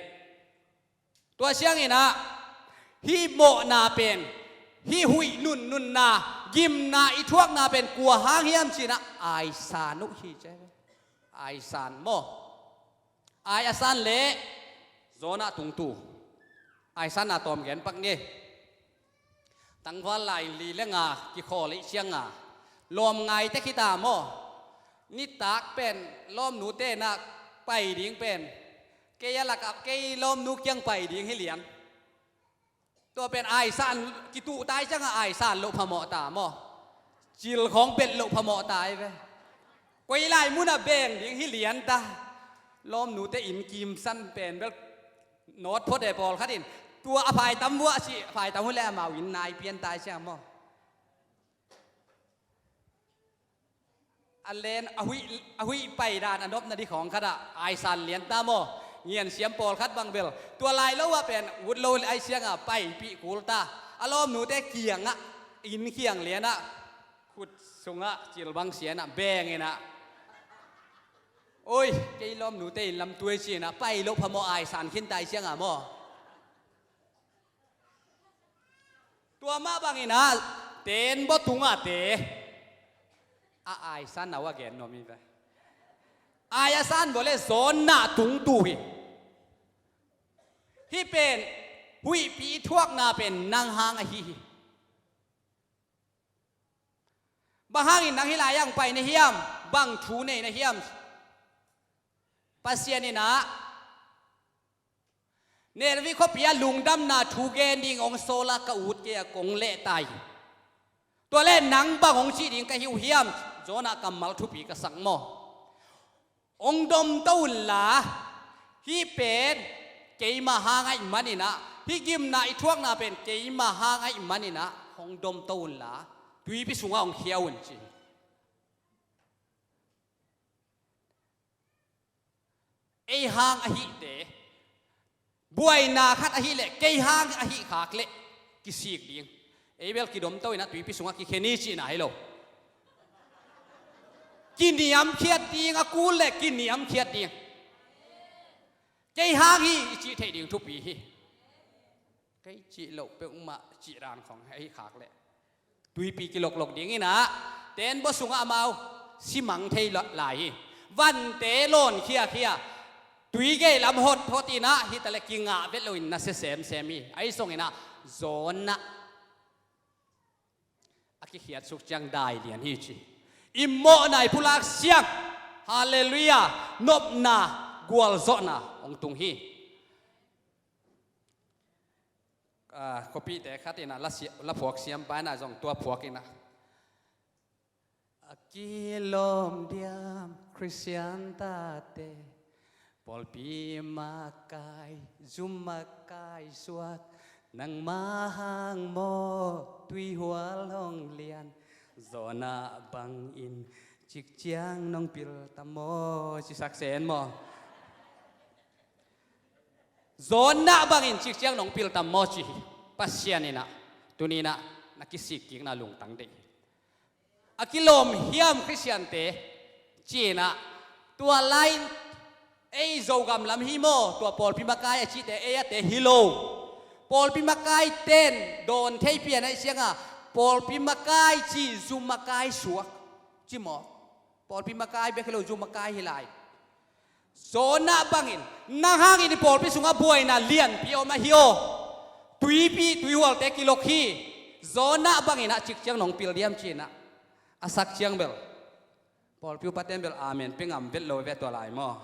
Tua ciangin ah hih mawhna pen, hih huih nunnunna, gimna i thuakna pen kua hang hiam ci-in ah aisan uh hi ci. Aisan maw? Ai a san leh Jonah tungtu. Aisan a tawm gen pak ni. Tangval lai li le nga kikhawl i ciang a, lawm ngaite khita maw? Nitak pen lawmnute in ah pai ding pen, kei a lakah kei lawmnu kiang pai ding hi lian. Tua pen aisan kituh tai ciang a aisan loh phamawh ta maw? Cil khawng bet loh phamawh ta hi ve. Koi lai munah beng ding hi lian ta. Lawmnute inn kimsan pen bel nawt phot e, pawlkhat in tua a phaitam vuah ci, phaitam uh le amau inn nai pian tai ciang maw? A len a huih, a huih paidan a nopna ding khawng khatah aisan lian ta maw? Ngiansiam pawlkhat bang bel tua lai lo ah pen ut lo ai ciang a paipih kul ta. A lawmnute kiangah inn kiang lianah khut sungah cil bang sian ah beng in ah, oi, kei lawmnute inn lam tuai ci-in ah pai loh phamawh aisan khin tai ciang a maw? Tua mah bangin ah tembaw tungah te a aisan na uh a gen nuam hi ve. Ai a san baw le Jonah tungtu hi. Hih pen huihpi i thuakna pen nang hang ahi hi. Bang hangin nang hih lai-ah hong pai na hiam? Bang thu nei na hiam? Pasian in ah Nineveh khuapi ah lungdamna thu gen ding hong sawl a, ka ut kei a, kong lehtai hi. Tua leh nang bang hong cih ding ka hi uh hiam? Jonah kammal thupi ka sak maw? Hong domto unla, hih pen keimah hang ahih manin ah, hih gimna i thuakna pen keimah hang ahih manin ah hong domto unla, tuipi sungah hong khia un ci. Ei hang ahihte, buaina khat ahih leh kei hang ahih khak leh kisik ding. Ei bel kidomto in ah tuipi sungah kikhia ni cihna hi lo. Kiniamkhiat ding, a kul leh kiniamkhiat ding. Kei hang hi i cih theih ding thupi hi. Kei cih loh peuhmah cih dan khawng ahih khak leh tuipi kiloklok ding in ah, tembaw sungah amau simang thei lai hi. Vante lawn khiakhia, tui gei lam hothot in ah, hi ta leh kingah vet loin nasia semsem hi. Ahi zongin ah Jonah a kikhiat suk ciang dai lian hi ci. I mawhna i pulak siang, halleluiah, nopna, gualzawhna hong tung hi. Ah, khuapihte khat in ah la sia-, la phuak siam pa in ah zong tua phuak in ah, a kilawm diam Khristian tate, pawlpi makai, zum makai suak, nangma hang maw tuihual hong lian, Jonah bangin cikciang nong pil tam maw, ci sak sen maw? Jonah bangin cikciang nong pil tam maw ci hi. Pasian in ah tuni in ah na kisik kikna lungtang deih hi. A kilawm hiam Khristiante ci-in ah, tua lai-in ei Zogam lam hi maw, tua pawlpi makai a cihte ei ate hi lo. Pawlpi makai ten dawn thei pian ahih ciang a, pawlpi makai ci, zum makai suak ci maw? Pawlpi makai bek hi lo, zum makai hi lai. Jonah bangin nang hangin i pawlpi sungah buaina lianpi a om ahi aw. Tuipi, tuihualte kilok hi. Jonah bangin ah cikciang nong pil diam ci-in ah, a sak ciang bel pawlpi upaten bel amen pia ngam vet lo ve tua lai maw?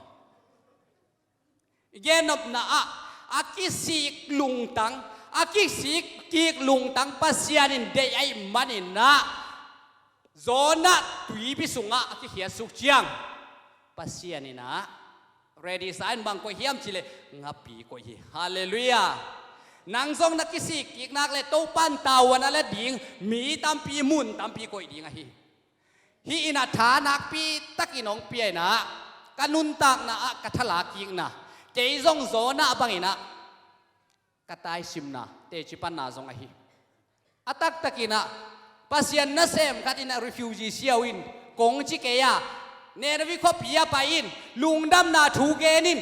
I gennopna ah a kisik lungtang, a kisik kik lungtang Pasian in deih ahih manin ah, Jonah tuipi sungah a kikhiatsuk ciang Pasian in ah ready sa in bang koih hiam cih leh ngapi koih hi. Halleluiah. Nang zong na kisik kik nak leh Topa'n tavuan a la ding mi tampi, mun tampi koih ding ahi. Hih in ah tha nakpi takin hong pia in ah, ka nuntakna ah ka thalak kikna, kei zong Jonah bangin ah ka taisimna, teci panna zong ahi. A taktakin ah Pasian nasem khat in ah refugee siau in kong ci kei a, Nineveh khuapi ah pai in, lungdamna thu gen in,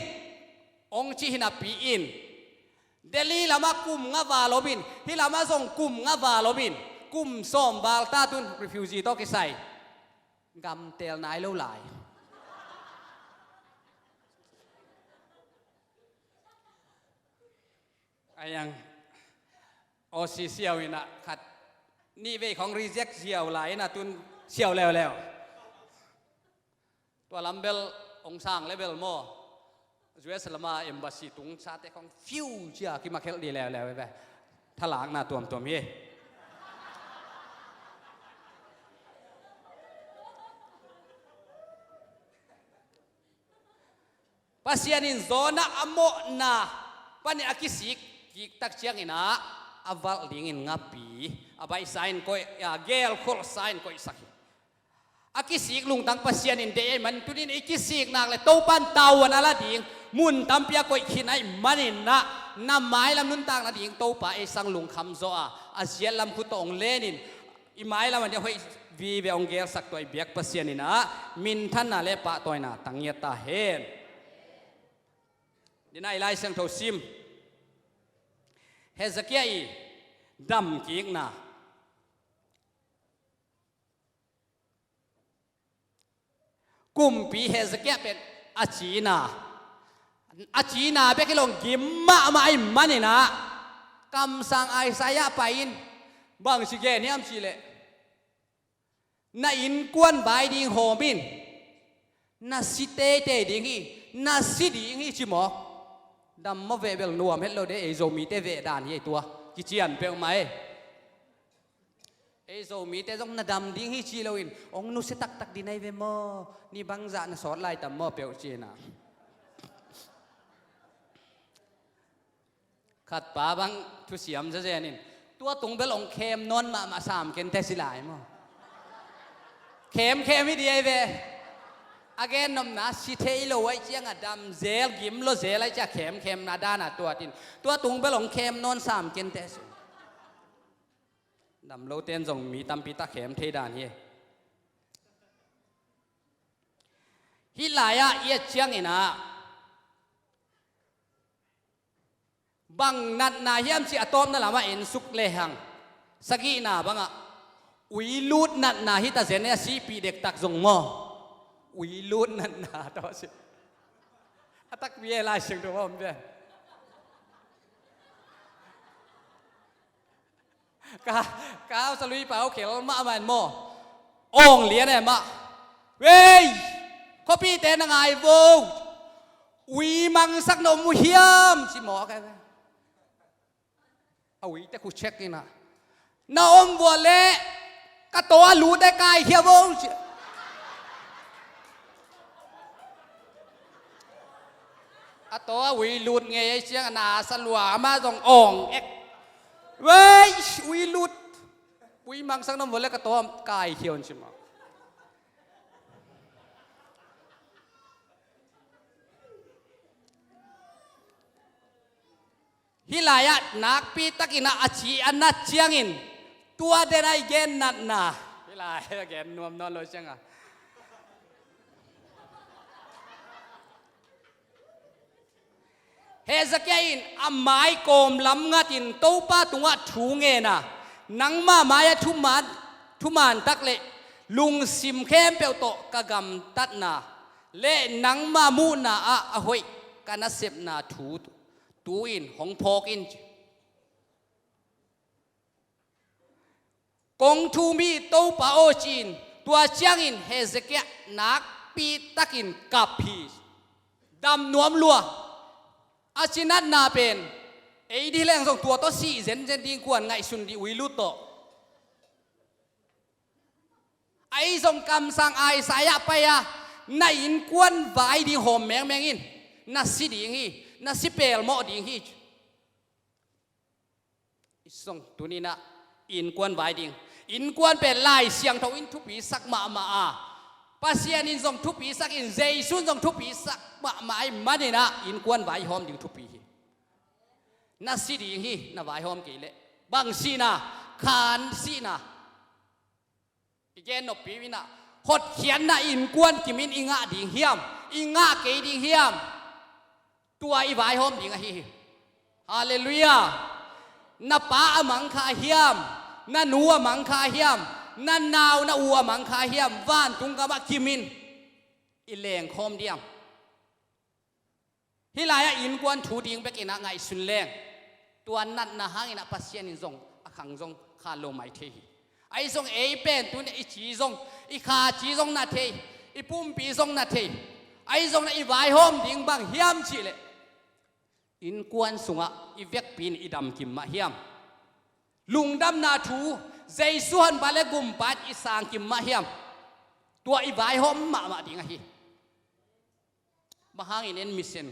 hong ci hi napi in, Delhi lamah kum nga val om in, hih lamah zong kum nga val om in, kum sawm val ta tun refugee tawh kisai. Gamtel nai lo lai. Ai ang, Aussie siau in ah khat nih vei khong reject siau lai in ah tun siau leuleu. Tua lam bel hong sang le bel maw, U S lama embassy tung sate khong fiu cia kimakhelh di leuleu ve. Thalakna tuamtuam hi. Pasian in Jonah a mawhna panin a kisik kiktak ciangin ah a valh dingin ngapi, a baihsa in koih, a gelkholhsa in koihsak hi. A kisik lungtang Pasian in deih ahih manin tuni-in i kisik nak leh Topa'n tavuan a la ding mun tampi a koih khin ahih manin ah, na mailam nuntak nading Topa ei sang lungkham zaw a, a ziat lam khut tawh hong len in, i mailam ah a hoih vive hong gelsak tua i biak Pasian in ah minthanna le pahtawina tang ngiat ta hen. Dena i Lai Siangtho sim, Hezekiah i damkikna. Kumpi Hezekiah pen a cina, a cina bek hi lo, gim mahmah ahih manin ah kamsang Isaiah pai in bang ci gen hiam cih leh, na innkuan vai ding hawm in, na si teitei ding hi, na si ding hi ci mawk. Dam maw, veh bel nuam het lo de, ei Zomite veh dan hi ei tua, kician peuhmah ei. Ei Zomite zong na dam ding hi ci loin hong nusia taktak ding ahi ve maw, ni bangzah na sawt lai tam maw peuh ci-in ah. Khatpa bang thusiam zazen in, tua tung bel hong khem nawn mahmah sam kente ci lai maw. Khemkhem hi ding ahi ve. A gennopna si thei lo ahih ciangah dam zel, gim lo zel ahih ciah khemkhemna dana tuat in, tua tung bel hong khem nawn sam kente ci. Dam lote in zong mi tampi tak khem thei dan hi. Hih lai-ah i et ciangin ah bang natna hiam cih a tawpna lamah ensuk lehang, sagihna bangah uilut natna hi ta zen e, a sihpih dektak zong maw. Uilut natna tawh si. A takpi e, Lai Siangtho a om pen. Ka, ka hausa lui pau khel mahmah in maw, awng lian e mah. Wei, khuapite na ngai vo. Ui mangsak na om uh hiam ci mawk e. A uite khu check in ah, na om vua leh ka taw a lut e, kaikhia vo ci. A taw a ui lut ngei ei ciang a na sa lua, amah zong awng ek. Wei, ui lut. Ui mangsak na om vua leh ka taw a kaikhia un ci mawk. Hih lai-ah nakpi takin ah a ci a nat ciangin, tua den a i gen natna. Hih lai a gen nuam nawn lo ciangah, Hezekiah in a mai kawm lam ngatin Topa tungah thu ngen a, nangmah mai-ah thuman, thuman tak le lungsim khempeuh tawh ka gamtatna le nangmah muhna ah a hoih ka nasepna thu tu-in hong phawk in ci. Kong thum hi Topa aw ci-in, tua ciangin Hezekiah nakpi takin kap hi. Dam nuam lua. A cinatna pen ei dih leng zong tua tawh sih zenzen ding, kuan ngaihsun dih, uilut tawh. Ahi zong kamsang Isaiah pai-a na innkuan vai ding hawm mengmeng in. Na si ding hi. Na si pelmawh ding hi. Ahi zong tuninah innkuan vai ding. Innkuan pen Lai Siangtho in thupisak mahmah a, Pasian in zong thupisak in, Jesu in zong thupisak mahmah ahih maninah innkuan vai hawm ding thupi hi. Na si ding hi, na vaihawm kei leh. Bang sihna? Khan sihna. I gen noppi uh inah, hotkhiatna innkuan kimin i ngah ding hiam? I ngah kei ding hiam? Tua i vaihawm ding ahi hi. Halleluiah. Na pa a mang kha hiam? Na nu a mang kha hiam? Na nau na u a mang kha hiam? Vantung gamah kimin i lengkhawm diam? Hih lai-ah innkuan thu ding bekinah ngaihsun leng, tua natna hanginah Pasian in zong a khang zong khan lo mai thei hi. Ahi zong ei pen tuni i ci zong, i kha ci zong na thei, i pumpi zong na thei. Ahi zong na i vaihawm ding bang hiam cihleh, innkuan sungah i vekpi in i damkim mah hiam? Lungdamna thu, Jesu honpa le gumpa in i sangkim mah hiam? Tua i vaihawm mahmah ding ahi. Bang hangin en misen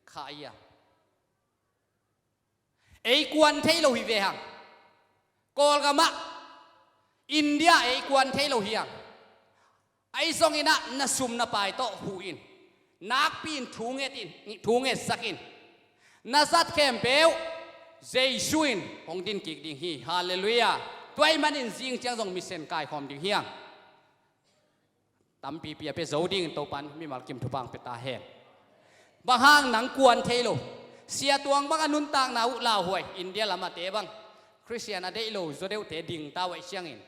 kha ia? Ei kuan thei lo hi ve hang. Kawlgamah, India ei kuan thei lo hi hang. Ahi zonginah na sum na pai tawh huh in. Nakpi in thu nget in, thu ngetsak in. Na zat khempeuh Jesu in hong din kik ding hi. Halleluiah. Tua ahih manin zing ciang zong misen kaikhawm ding hi hang. Tampipi a pia zo dingin Topan mimal kim thupha hong pia ta hen. Bang hang nang kuan thei lo? Sia Tuang bang a nuntakna uh lauhuai, India lamate bang Khristian a deih lo zaw deuhte ding ta uh ahih ciangin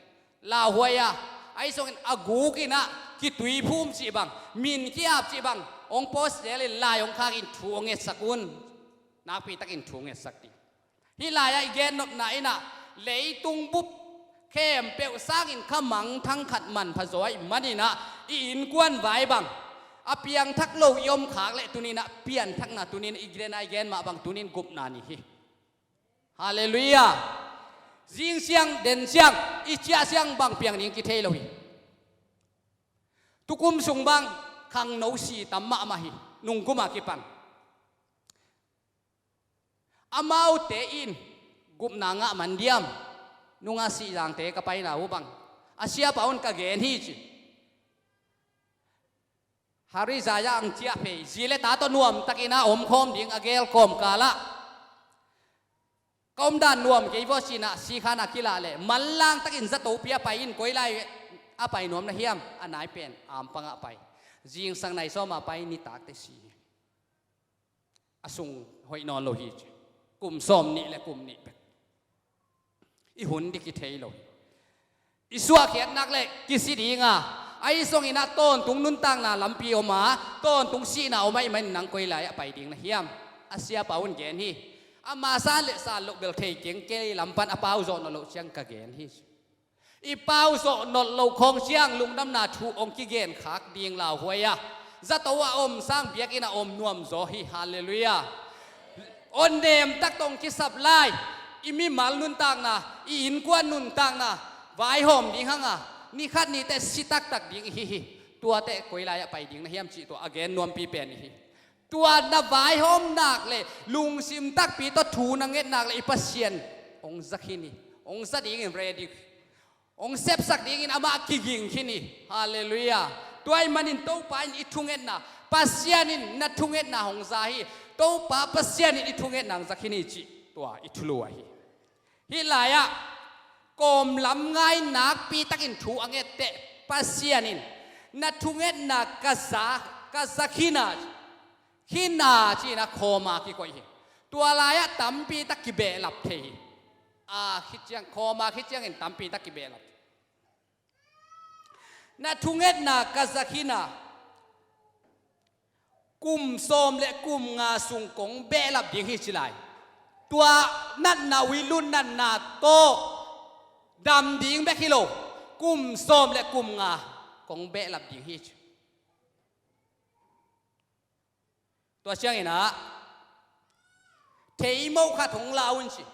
lauhuai a, ahi zongin a gukinah kitui phum cih bang, min ki-ap cih bang hong post delin lai hong khakin thu hong ngetsak un. Nakpitakin thu ngetsak ding. Hih lai-ah i gennopna innah leitung bup khempeuh sangin kha mangthang khat manpha zaw ahih maninah i innkuan vai bang a piangthak lo i omkhak leh tuninah pianthakna tunin i gen a i gen mah bang tunin gupna ni hi. Halleluiah. Zing siang den siang i ciah siang bang piang ding kithei lo hi. Tukum sung bang khangno si tam mahmah hi. Nungkuma kipan amaute in gupna ngah man diam? Nunga Sihzangte ka paina uh bang a siapa un ka gen hi ci. Harizaya ang ciah phei, zi le ta tawh nuamtakin a omkhawm ding a gel kawmkalah ka omdan nuam kei vawh cinah sikhan a kilah leh manlangtakin zatopi a pai in koi lai a pai nuam na hiam? A nai pen ampangah pai. Zingsang nai sawma pai nitakte si hi. A sung hoih nawn lo hi ci. Kum sawm nih le kum nih bek. I hun dih kithei lo hi. I suahkhiatnak le kisi dinga ahi zonginah tawntung nuntakna lampi om a, tawntung sihna om ahih manin nang koi lai-ah pai ding na hiam? A siapa un gen hi. Ama san le san loh bel thei keng, kei lam pan a pau zawh nawn loh ciang ka gen hi. I pau zawh nolh loh khawng ciang lungdamna thu hong kigen khak ding lauhuai a, zato a om sang biakinn a om nuamzaw hi. Halleluiah. Hong nemtak tawh hong kisap lai. I mimal nuntakna, i innkuan nuntakna vaihawm ding hanga ni khat ni teh si taktak ding ihi hi. Tuate koi lai-ah pai ding na hiam cih tua a gen nuampi pen ihi. Tua na vaihawm nak le lungsim takpi tawh thu na nget nak le i Pasian hong za khin hi. Hong za dingin ready hong sepsak dingin amah kiging khin hi. Halleluiah. Tua ahih manin Topa in i thungetna, Pasian in na thungetna hong za hi. Topa Pasian in i thungetna hong za khin hi cih tua i thulu ahi. Hih lai-ah kawmlam ngai nakpitakin thu a ngette Pasian in na thungetna ka za, ka za khin a, khin a ci-in a khawma kikoih hi. Tua lai-ah tampitak kibehlap thei hi. A khit ciang, khawma khit ciangin tampitak kibehlap. Na thungetna ka za khin a, kum sawm le kum nga sung kong behlap ding hi ci lai. Tua natna uilut natna tawh dam ding bek hi lo. Kum sawm le kum nga kong behlap ding hi ci. Tua ciangin ah theimo khat hong la un ci.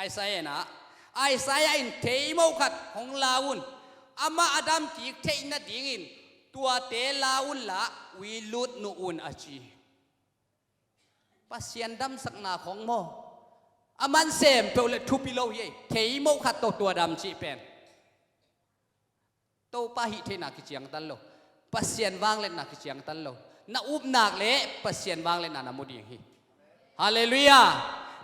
Isaiah in ah, Isaiah in theimo khat hong la un. Amah a damkik theih nadingin tuate la unla, uilut nuh un a ci. Pasian damsakna khong maw, a man sem peuh le thupi lo hi. Theimo khat tawh tua dam cih pen Topa hih theihna kiciangtan lo. Pasian vangliatna kiciangtan lo. Na upnak le Pasian vangliatna na mu ding hi. Halleluiah.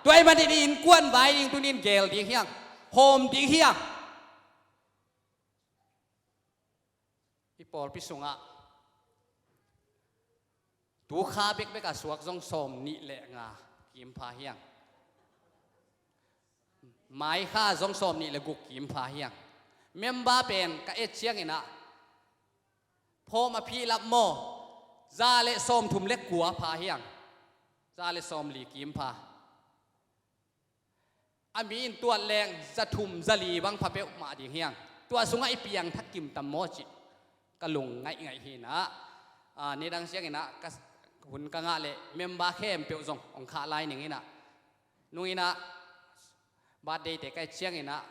Tua ahih manin i innkuan vai ding tunin geel ding hiang, hawm ding hiang. I pawlpi sungah tu kha bekbek a suak zong sawm nih le nga kim pha hiang. Mai kha zong sawm nih le guk kim pha hiang. Member pen ka et ciangin ah, phawm a phihlap maw, za le sawm thum le kua pha hiang. Za le sawm li kim pha. A mi in tuat leng za thum za li bang pha peuhmah ding hiang. Tua sungah i piangthak kim tam maw cih ka lung ngaihngaih hi in ah, a, nidang ciangin ah ka hun ka ngah leh member khempeuh zong hong khah lai ning in ah, nung in ah birthday-te ka et ciangin ah,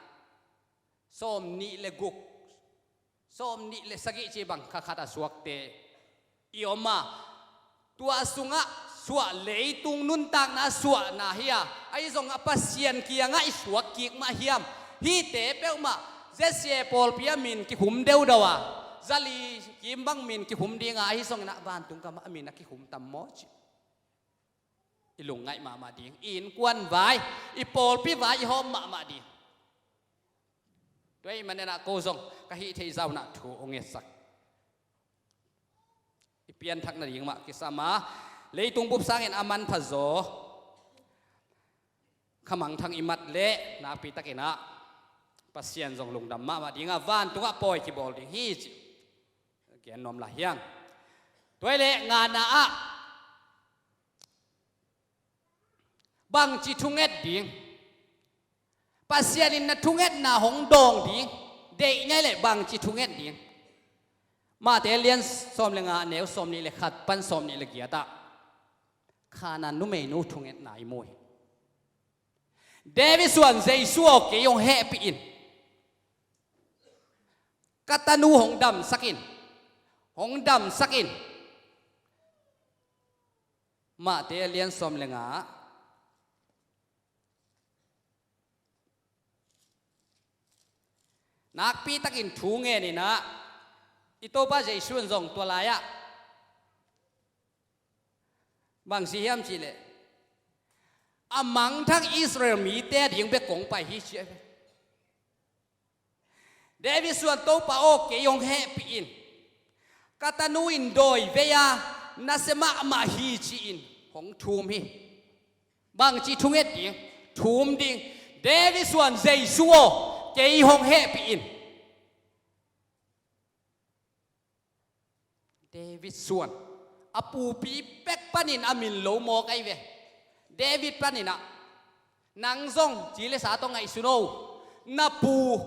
sawm nih le guk, sawm nih le sagih ci bang kha khat a suakte i om a, tua sungah suah, leitung nuntakna suahna hi a, ahi zongah Pasian kiangah i suak kik mah hiam? Hihte peuhmah Z C A pawlpi ah min kikhum deudau a, za li kim bang min kikhum ding a, ahi zongin ah vantung gamah a min a kikhum tam maw cih i lungngaih mahmah ding. I innkuan vai, i pawlpi vai i hawm mahmah ding. Tua ahih manin ah ko zong ka hih theih zah un ah thu hong ngetsak. I pianthak nading mah kisam a, leitung bup sangin a manpha zaw kha mangthang i mat leh nakpi takin ah Pasian zong lungdam mahmah ding a, vantungah pawi kibawl ding hi cih gen nuam lai hiang. Tua ahih leh ngana ah bangci thunget ding? Pasian in na thungetna hong dawng ding deih na hih leh bangci thunget ding? Matthai lian sawm le nga, neu sawm nih le khat pan sawm nih le giat ah Kanaan numeinu thungetna i mu hi. David suan Jesu aw, kei hong hehpih in. Ka tanu hong damsak in. Hong damsak in. Matthai lian sawm le nga, nakpi takin thu ngen in ah, i Topa Jesu in zong tua lai-ah bang ci hiam cih leh, a mangthang Israel mite ading bek kong pai hi ci a hi. David suan Topa aw, kei hong hehpih in. Ka tanu in dawi vei-a nasia mahmah hi ci-in hong thum hi. Bangci thunget ding? Thum ding. David suan Jesu aw, kei hong hehpih in. David suan. A pupi pek panin a min lo mawk ahi ve. David panin ah, nang zong ci le sa tawh ngaihsun o. Na pu,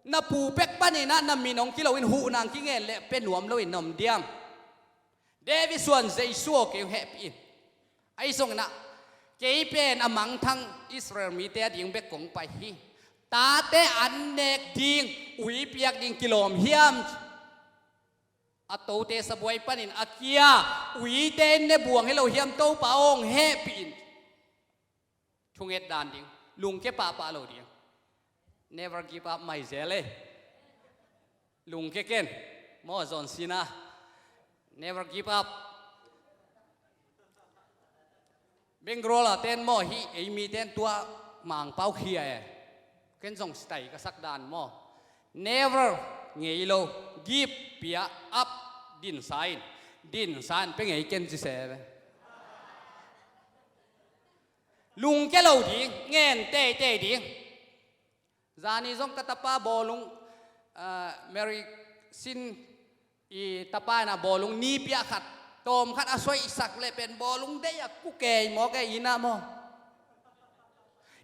na pu pek panin ah na min hong kilo in, huhna hong kingen leh pia nuam loin na om diam? David suan Jesu aw, kei hong hehpih in. Ahi zongin ah, kei pen a mangthang Israel mite ading bek kong pai hi. Tate an nek ding, ui piak ding kilawm hiam? A tote sabuai panin a kia, uite in ne buang hi lo hiam? Topa aw, hong hehpih in. Thunget dan ding, lungke pahpah lo ding. Never give up mai zel e. Lungke ken. Maw, John Cena. Never give up. Bangalore-a ten maw, hih ei miten tua Mangpau khia e. Ken zong sitai ka sak dan maw. Never ngei lo, give, pia, up, dinsa in. Dinsa in pia ngei ken ci se ve. Lungke lo ding, ngen teitei ding. Zani zong ka tapa bawlung, ah, Mary Sin i tapa in ah bawlung nipi ah khat, tawm khat a soihsak leh pen bawlung deih a kukei mawk e, inn ah maw.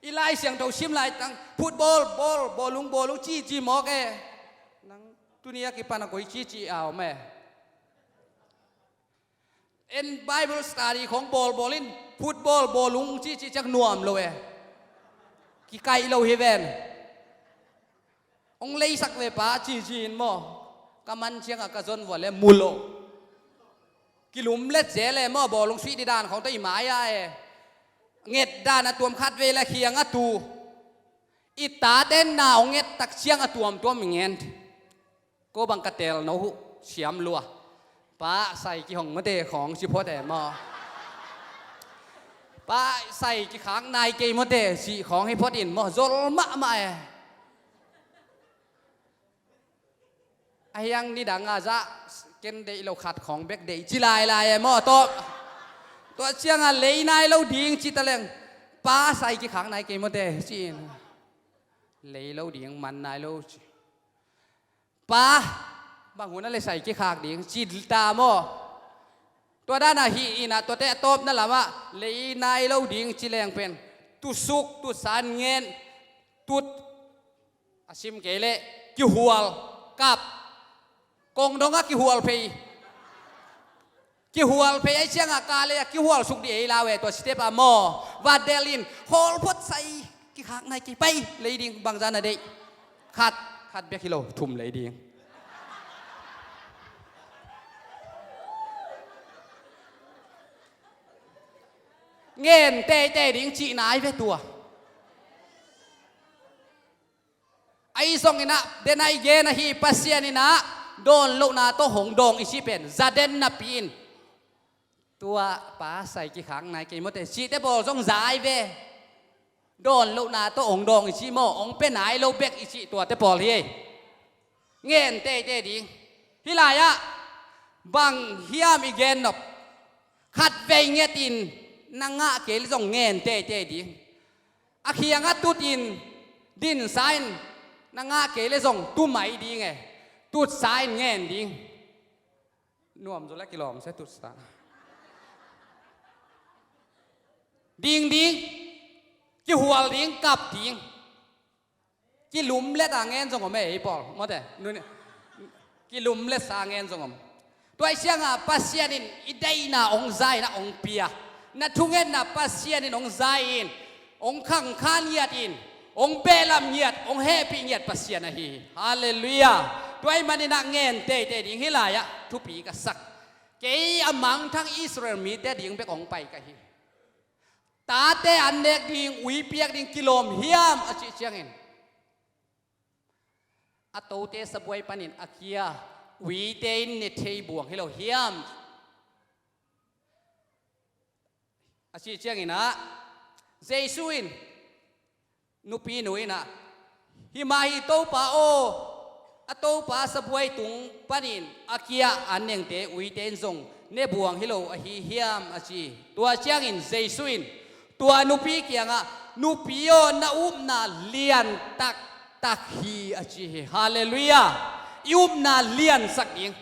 I Lai Siangtho sim laitang, football, ball, bawlung, bawlung cici mawk e. Nang tuni a kipan a koi cici a om e. En Bible study khong bawlbawl in, football bawlung cihcih ciang nuam lo e. Kikaih lo hi ven. Hong leisak ve pa cihcih in maw. Ka man ciangah ka zon vua le mu lo. Kilumlet zel e maw, bawlung suih dih dan khong tawh i mai-ah e. Nget dan a tuam khat vei le khiang a tu. I tate na hong nget tak ciang a tuamtuam i ngen. Ko bang ka tel no huh siam lua. Pa sai kihong mate khong ci phot e maw. Pa sai kikhak nai kei mate ci khong hi phot in maw, zol mahmah e. A hiang nidang a zah ken deih lo khat khong bek deih ci lailai e maw, tawh. Tua ciangah lei nai lo ding ci taleng. Pa sai kikhak nai kei mate ci in. Lei lo ding man nai lo ci. Pa, bang hun a le sai kikhak ding ci ta maw. Tua dan a hi in a, tuate a tawpna lamah lei nai lo ding ci leng pen. Tusuk, tusan ngen, tut a sim kei leh kihual, kap. Kong dongah kihual phei. Kihual phei ai ciangah ka lei a kihual suk dih ei lau e, tua step a maw. Va del in, hawl phot sai, kikhak nai kei pai, lei ding bangzah na deih. Khat, khat bek hi lo, thum lei ding. Ngen teitei ding cihna ai ve tua. Ahi zongin ah, den a i gen ahi Pasian in ah, dawn lohna tawh hong dawng i cih pen, za den napi in. Tua pa sai kikhak nai kei mawte, cihte bawl zong za ai ve. Dawn lohna tawh hong dawng i cih maw, hong pia nai lo bek i cih tuate pawl hi ei. Ngen teitei ding. Hih lai-ah, bang hiam i gen nop. Khatvei ngetin, na ngah kei le zong ngen teitei ding. A khiangah tutin, dinsa in, na ngah kei le zong tu mai ding e. Tutsa in ngen ding. Nuam zaw le kilawm sia tutsa. Ding ding, kihual ding, kap ding. Kilumlet a ngen zong om e, ei pawl. Mawte, nun, kilumlet sa a ngen zong om. Tua i siangah Pasian in i deihna hong za in ah hong pia. Na thungetna Pasian in hong za in, hong khangkhan ngiat in, hong behlap ngiat, hong hehpih ngiat Pasian ahi hi. Halleluiah. Tua ahih manin ah ngen teitei ding, hih lai-ah thupi ka sak. Kei a mangthang Israel mite ding bek hong pai ka hi. Tate an nek ding, ui piak ding kilawm hiam a cih ciangin, a tote sabuai panin a kia, uite in ne thei buang hi lo hiam a cih ciangin ah, Jesu in, nupi nu in ah, himah hi Topa aw, a topa sabuai tung panin a kia an nengte uite in zong ne buang hi lo ahi hiam a ci. Tua ciangin Jesu in tua nupi kiangah, nupi aw, na upna lian taktak hi a ci hi. Halleluiah. I upna liansak ding.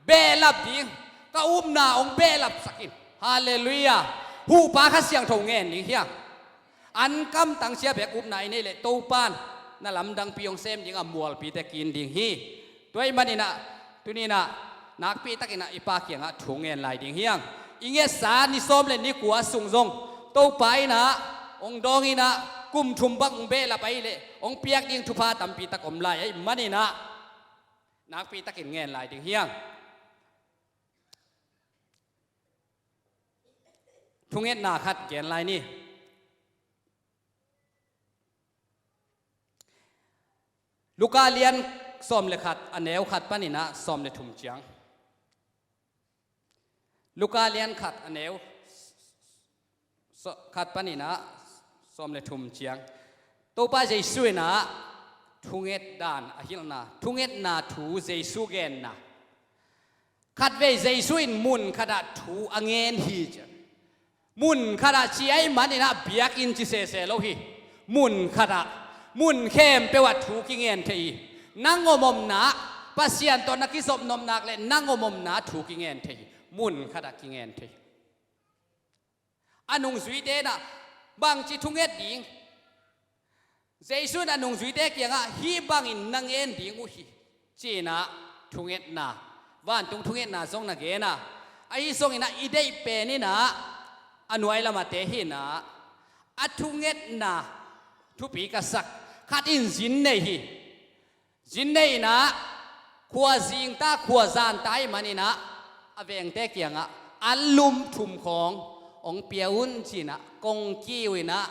Behlap ding, ka upna hong behlapsak in. Halleluiah. Huhpa Kha Siangtho ngen ding hiam? An kamtang sia bek upna i neih leh Topan na lamdangpi hong sem ding a, mualpite kin ding hi. Tua ahih manin ah, tuni in ah, nakpi takin ah i Pa kiangah thu ngen lai ding hiang. I ngetsa ni sawm le ni kua sung zong Topa in ah hong dawng in ah, kum thum bang hong behlap ahih leh hong piak ding thupha tampi tak om lai ahih manin ah, nakpi takin ngen lai ding hiang. Thungetna khat gen lai ni. Luka lian sawm le khat, a neu khat panin ah sawm le thum ciang. Luka lian khat, a neu so-, khat panin ah sawm le thum ciang. Topa Jesu in ah thunget dan a hilhna, thungetna thu Jesu genna. Khatvei Jesu in mun khatah thu a ngen hi ci. Mun khatah ci ahih manin ah biakinn ci sese lo hi. Mun khatah, mun khempeuh ah thu kingen thei hi. Nang om omna, Pasian tawh na kizop nop nak le nang om omna thu kingen thei hi. Mun khatah kingen thei hi. A nungzuite in ah bangci thunget ding? Jesu in a nungzuite kiangah, hih bangin na ngen ding uh hi, ci-in ah thungetna, vantung thungetna zong na gen a. Ahi zongin ah i deih pen in ah a nuai lamate hi in ah a thungetna thupi ka sak. Khat in zin nei hi. Zin nei in ah khua zingta khua zanta ahih manin ah a vengte kiangah an lum thum khawng hong pia un ci in ah kong kiu in ah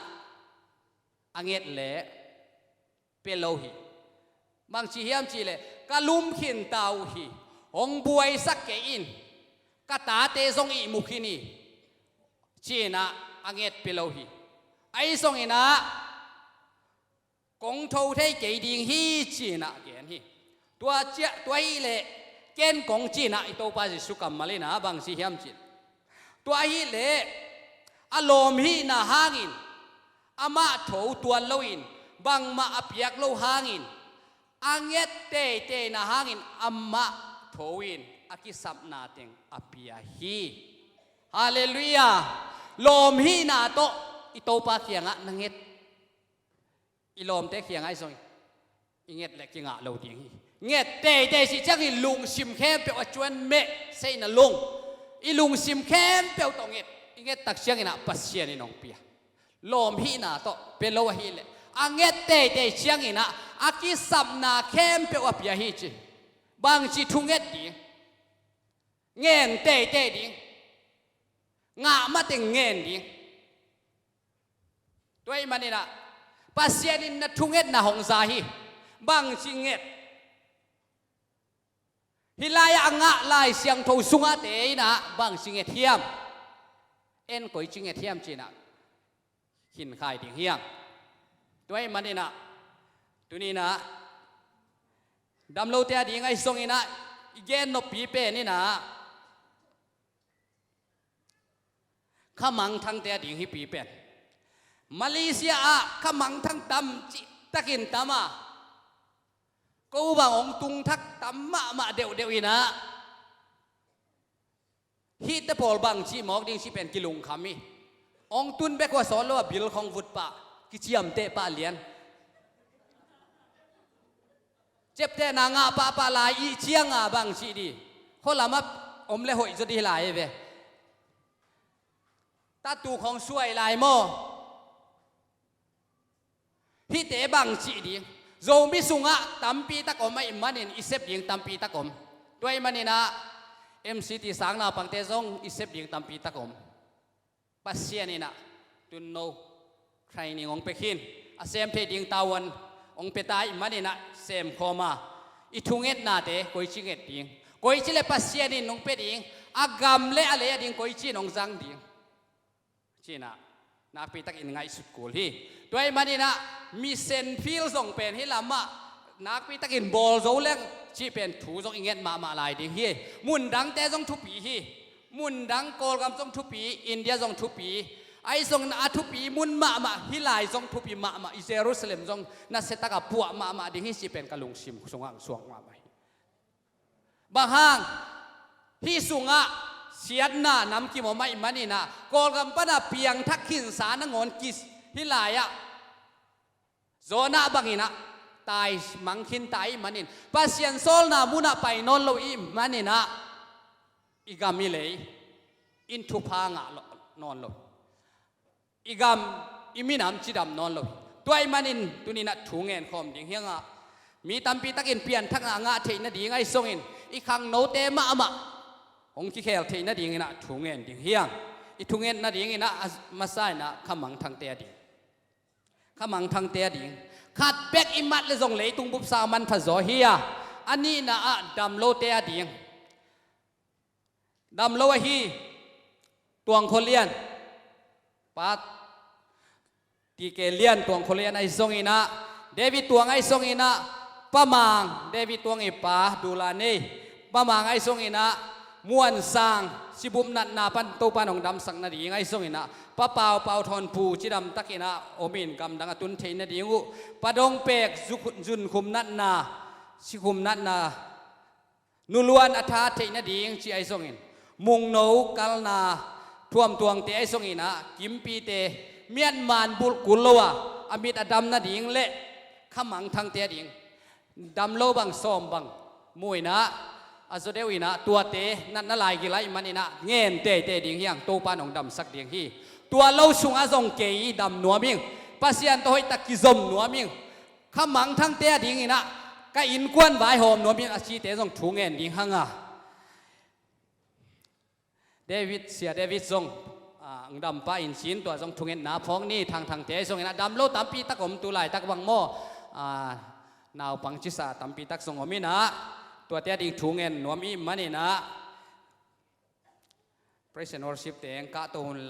a nget leh pia lo hi. Bangci hiam cih leh ka lum khinta uh hi, hong buaisak kei in, ka tate zong ihmu khin hi ci in ah a nget pia lo hi. Ahi zongin ah kong tho thei kei ding hi ci in ah gen hi. Tua ciah, tua ahih leh ken kong ci in ah i Topa Jesuh kammal in ah bangci hiam cih leh, tua ahih leh a lawm hihna hangin amah tho tuan loin bangmah a piak loh hangin a nget teiteina hangin amah tho in a kisapna teng a pia hi. Halleluiah. Lawm hihna tawh i Topa kiangah na nget. I lawmte kiangah ahi zongin i nget leh kingah lo ding hi. Nget teitei cih ciangin lungsim khempeuh a cuan meh seihna lung, i lungsim khempeuh tawh nget. I nget tak ciangin ah Pasian in hong pia. Lawm hihna tawh pia lo ahih leh a nget teitei ciangin ah a kisapna khempeuh a pia hi ci. Bangci thunget ding? Ngen teitei ding. Ngah mateng ngen ding. Tua ahih manin ah Pasian in na thungetna hong za hi. Bangci nget? Hih lai-ah a ngah Lai Siangtho sungahte in ah bangci nget hiam? En koici nget hiam ci in ah khinkhai ding hi hang. Tua ahih manin ah tuni in ah damlote a ding ahi zongin ah i gen noppi pen in ah khamangthangte a ding hi pi pen. Malaysia ah khamangthang tam cihtakin tam a, ko bang hong tungthak tam mahmah deuhdeuh in ah hihte pawl bangci mawk ding cih pen kilungkham hi. Hong tun bek uh a sawt lo a bil khawng vut pah, kiciamteh pah lian. Ciaptehna ngah pahpah lai ih cianga bangci ding? Khualamah om le hoih zaw ding hi lai ve. Tatu khawng suai lai maw? Hihte bangci ding? Zomi sungah tampi tak om ahih manin i sep ding tampi tak om. Tua ahih manin ah M C T sang naupangte zong i sep ding tampi tak om. Pasian in ah tunno training hong pia khin, a sem theih ding tavuan hong pia ta ahih manin ah sem khawm a, i thungetnate koici nget ding? Koici leh Pasian in hong pia ding? A gam le a lei a ding koici in hong zang ding? Ci in ah nakpi takin ngaihsut kul hi. Tua ahih manin ah mission field zong pen hih lamah nakpi takin bawl zo leng cih pen thu zong i nget mahmah lai ding hi. Mun dangte zong thupi hi. Mun dang Kawlgam zong thupi, India zong thupi. Ahi zongin a thupi mun mahmah hih lai zong thupi mahmah, i Jerusalem zong nasia taka puah mahmah ding hi cih pen ka lungsim sungah suak mahmah hi. Bang hang? Hih sungah siatna namkim om ahih manin ah Kawlgam pana piangthak khinsa nangawn kis hih lai-ah Jonah bangin ah taimang khinta ahih manin, Pasian sawlna munah pai nawn lo ahih manin ah i gam i lei in thupha ngah lo, nawn lo. I gam, i minam cidam nawn lo hi. Tua ahih manin tuni in ah thu ngen khawm ding hi hang a, mi tampi takin pianthakna a ngah theih nading ahi zongin i khangnote mahmah hong kikhel theih nadingin ah thu ngen ding hi hang. I thunget nadingin ah a masa in ah khamangthangte a ding. Khamangthangte a ding. Khat bek i mat leh zong leitung bupsa a manthazaw hi a, a nihna ah damlote a ding. Damlo ahi Tuang Khua Lian, Pa T K Lian, Tuang Khua Lian ahi zongin ah, David Tuang ahi zongin ah, Pa Mang, David Tuang i pa, Dula Nei, Pa Mang ahi zongin ah, Muan Sang, sibum natna pan Topan hong damsak nading ahi zongin ah, Pa Pau, Pau Thawn Pu, cidam takin ah om in gamdang a tun theih nading uh, Pa Dong Pek, zu-, zunkhum natna, sikhum natna, Nu Luan a tha theih nading ci ahi zongin, Mungno kalna thuamtuangte ahi zongin ah, Kimpite, Myanmar bulh kul lo a, a mit a dam nading leh khamangthangte a ding damlo bang sawm bang mu in ah, a zaw deuh in ah, tuate natna laigil ahih manin ah ngen teitei ding hi hang, Topa in hong damsak ding hi. Tua lo sungah zong kei dam nuam ing, Pasian tawh hoihtak kizom nuam ing, kha mangthangte a dingin ah ka innkuan vaihawm nuam ing a cite zong thu ngen ding hang a. David, Sia David zong, ah, ang dampa in cin tua zong thungetna phawk ni. Thangthangte zongin ah dam lo tampi tak om, tu laitak bang maw, ah, naupang cisa tampi tak zong om in ah, tuate a ding thu ngen nuam i hih manin ah, praise and worship teng kahto hun la.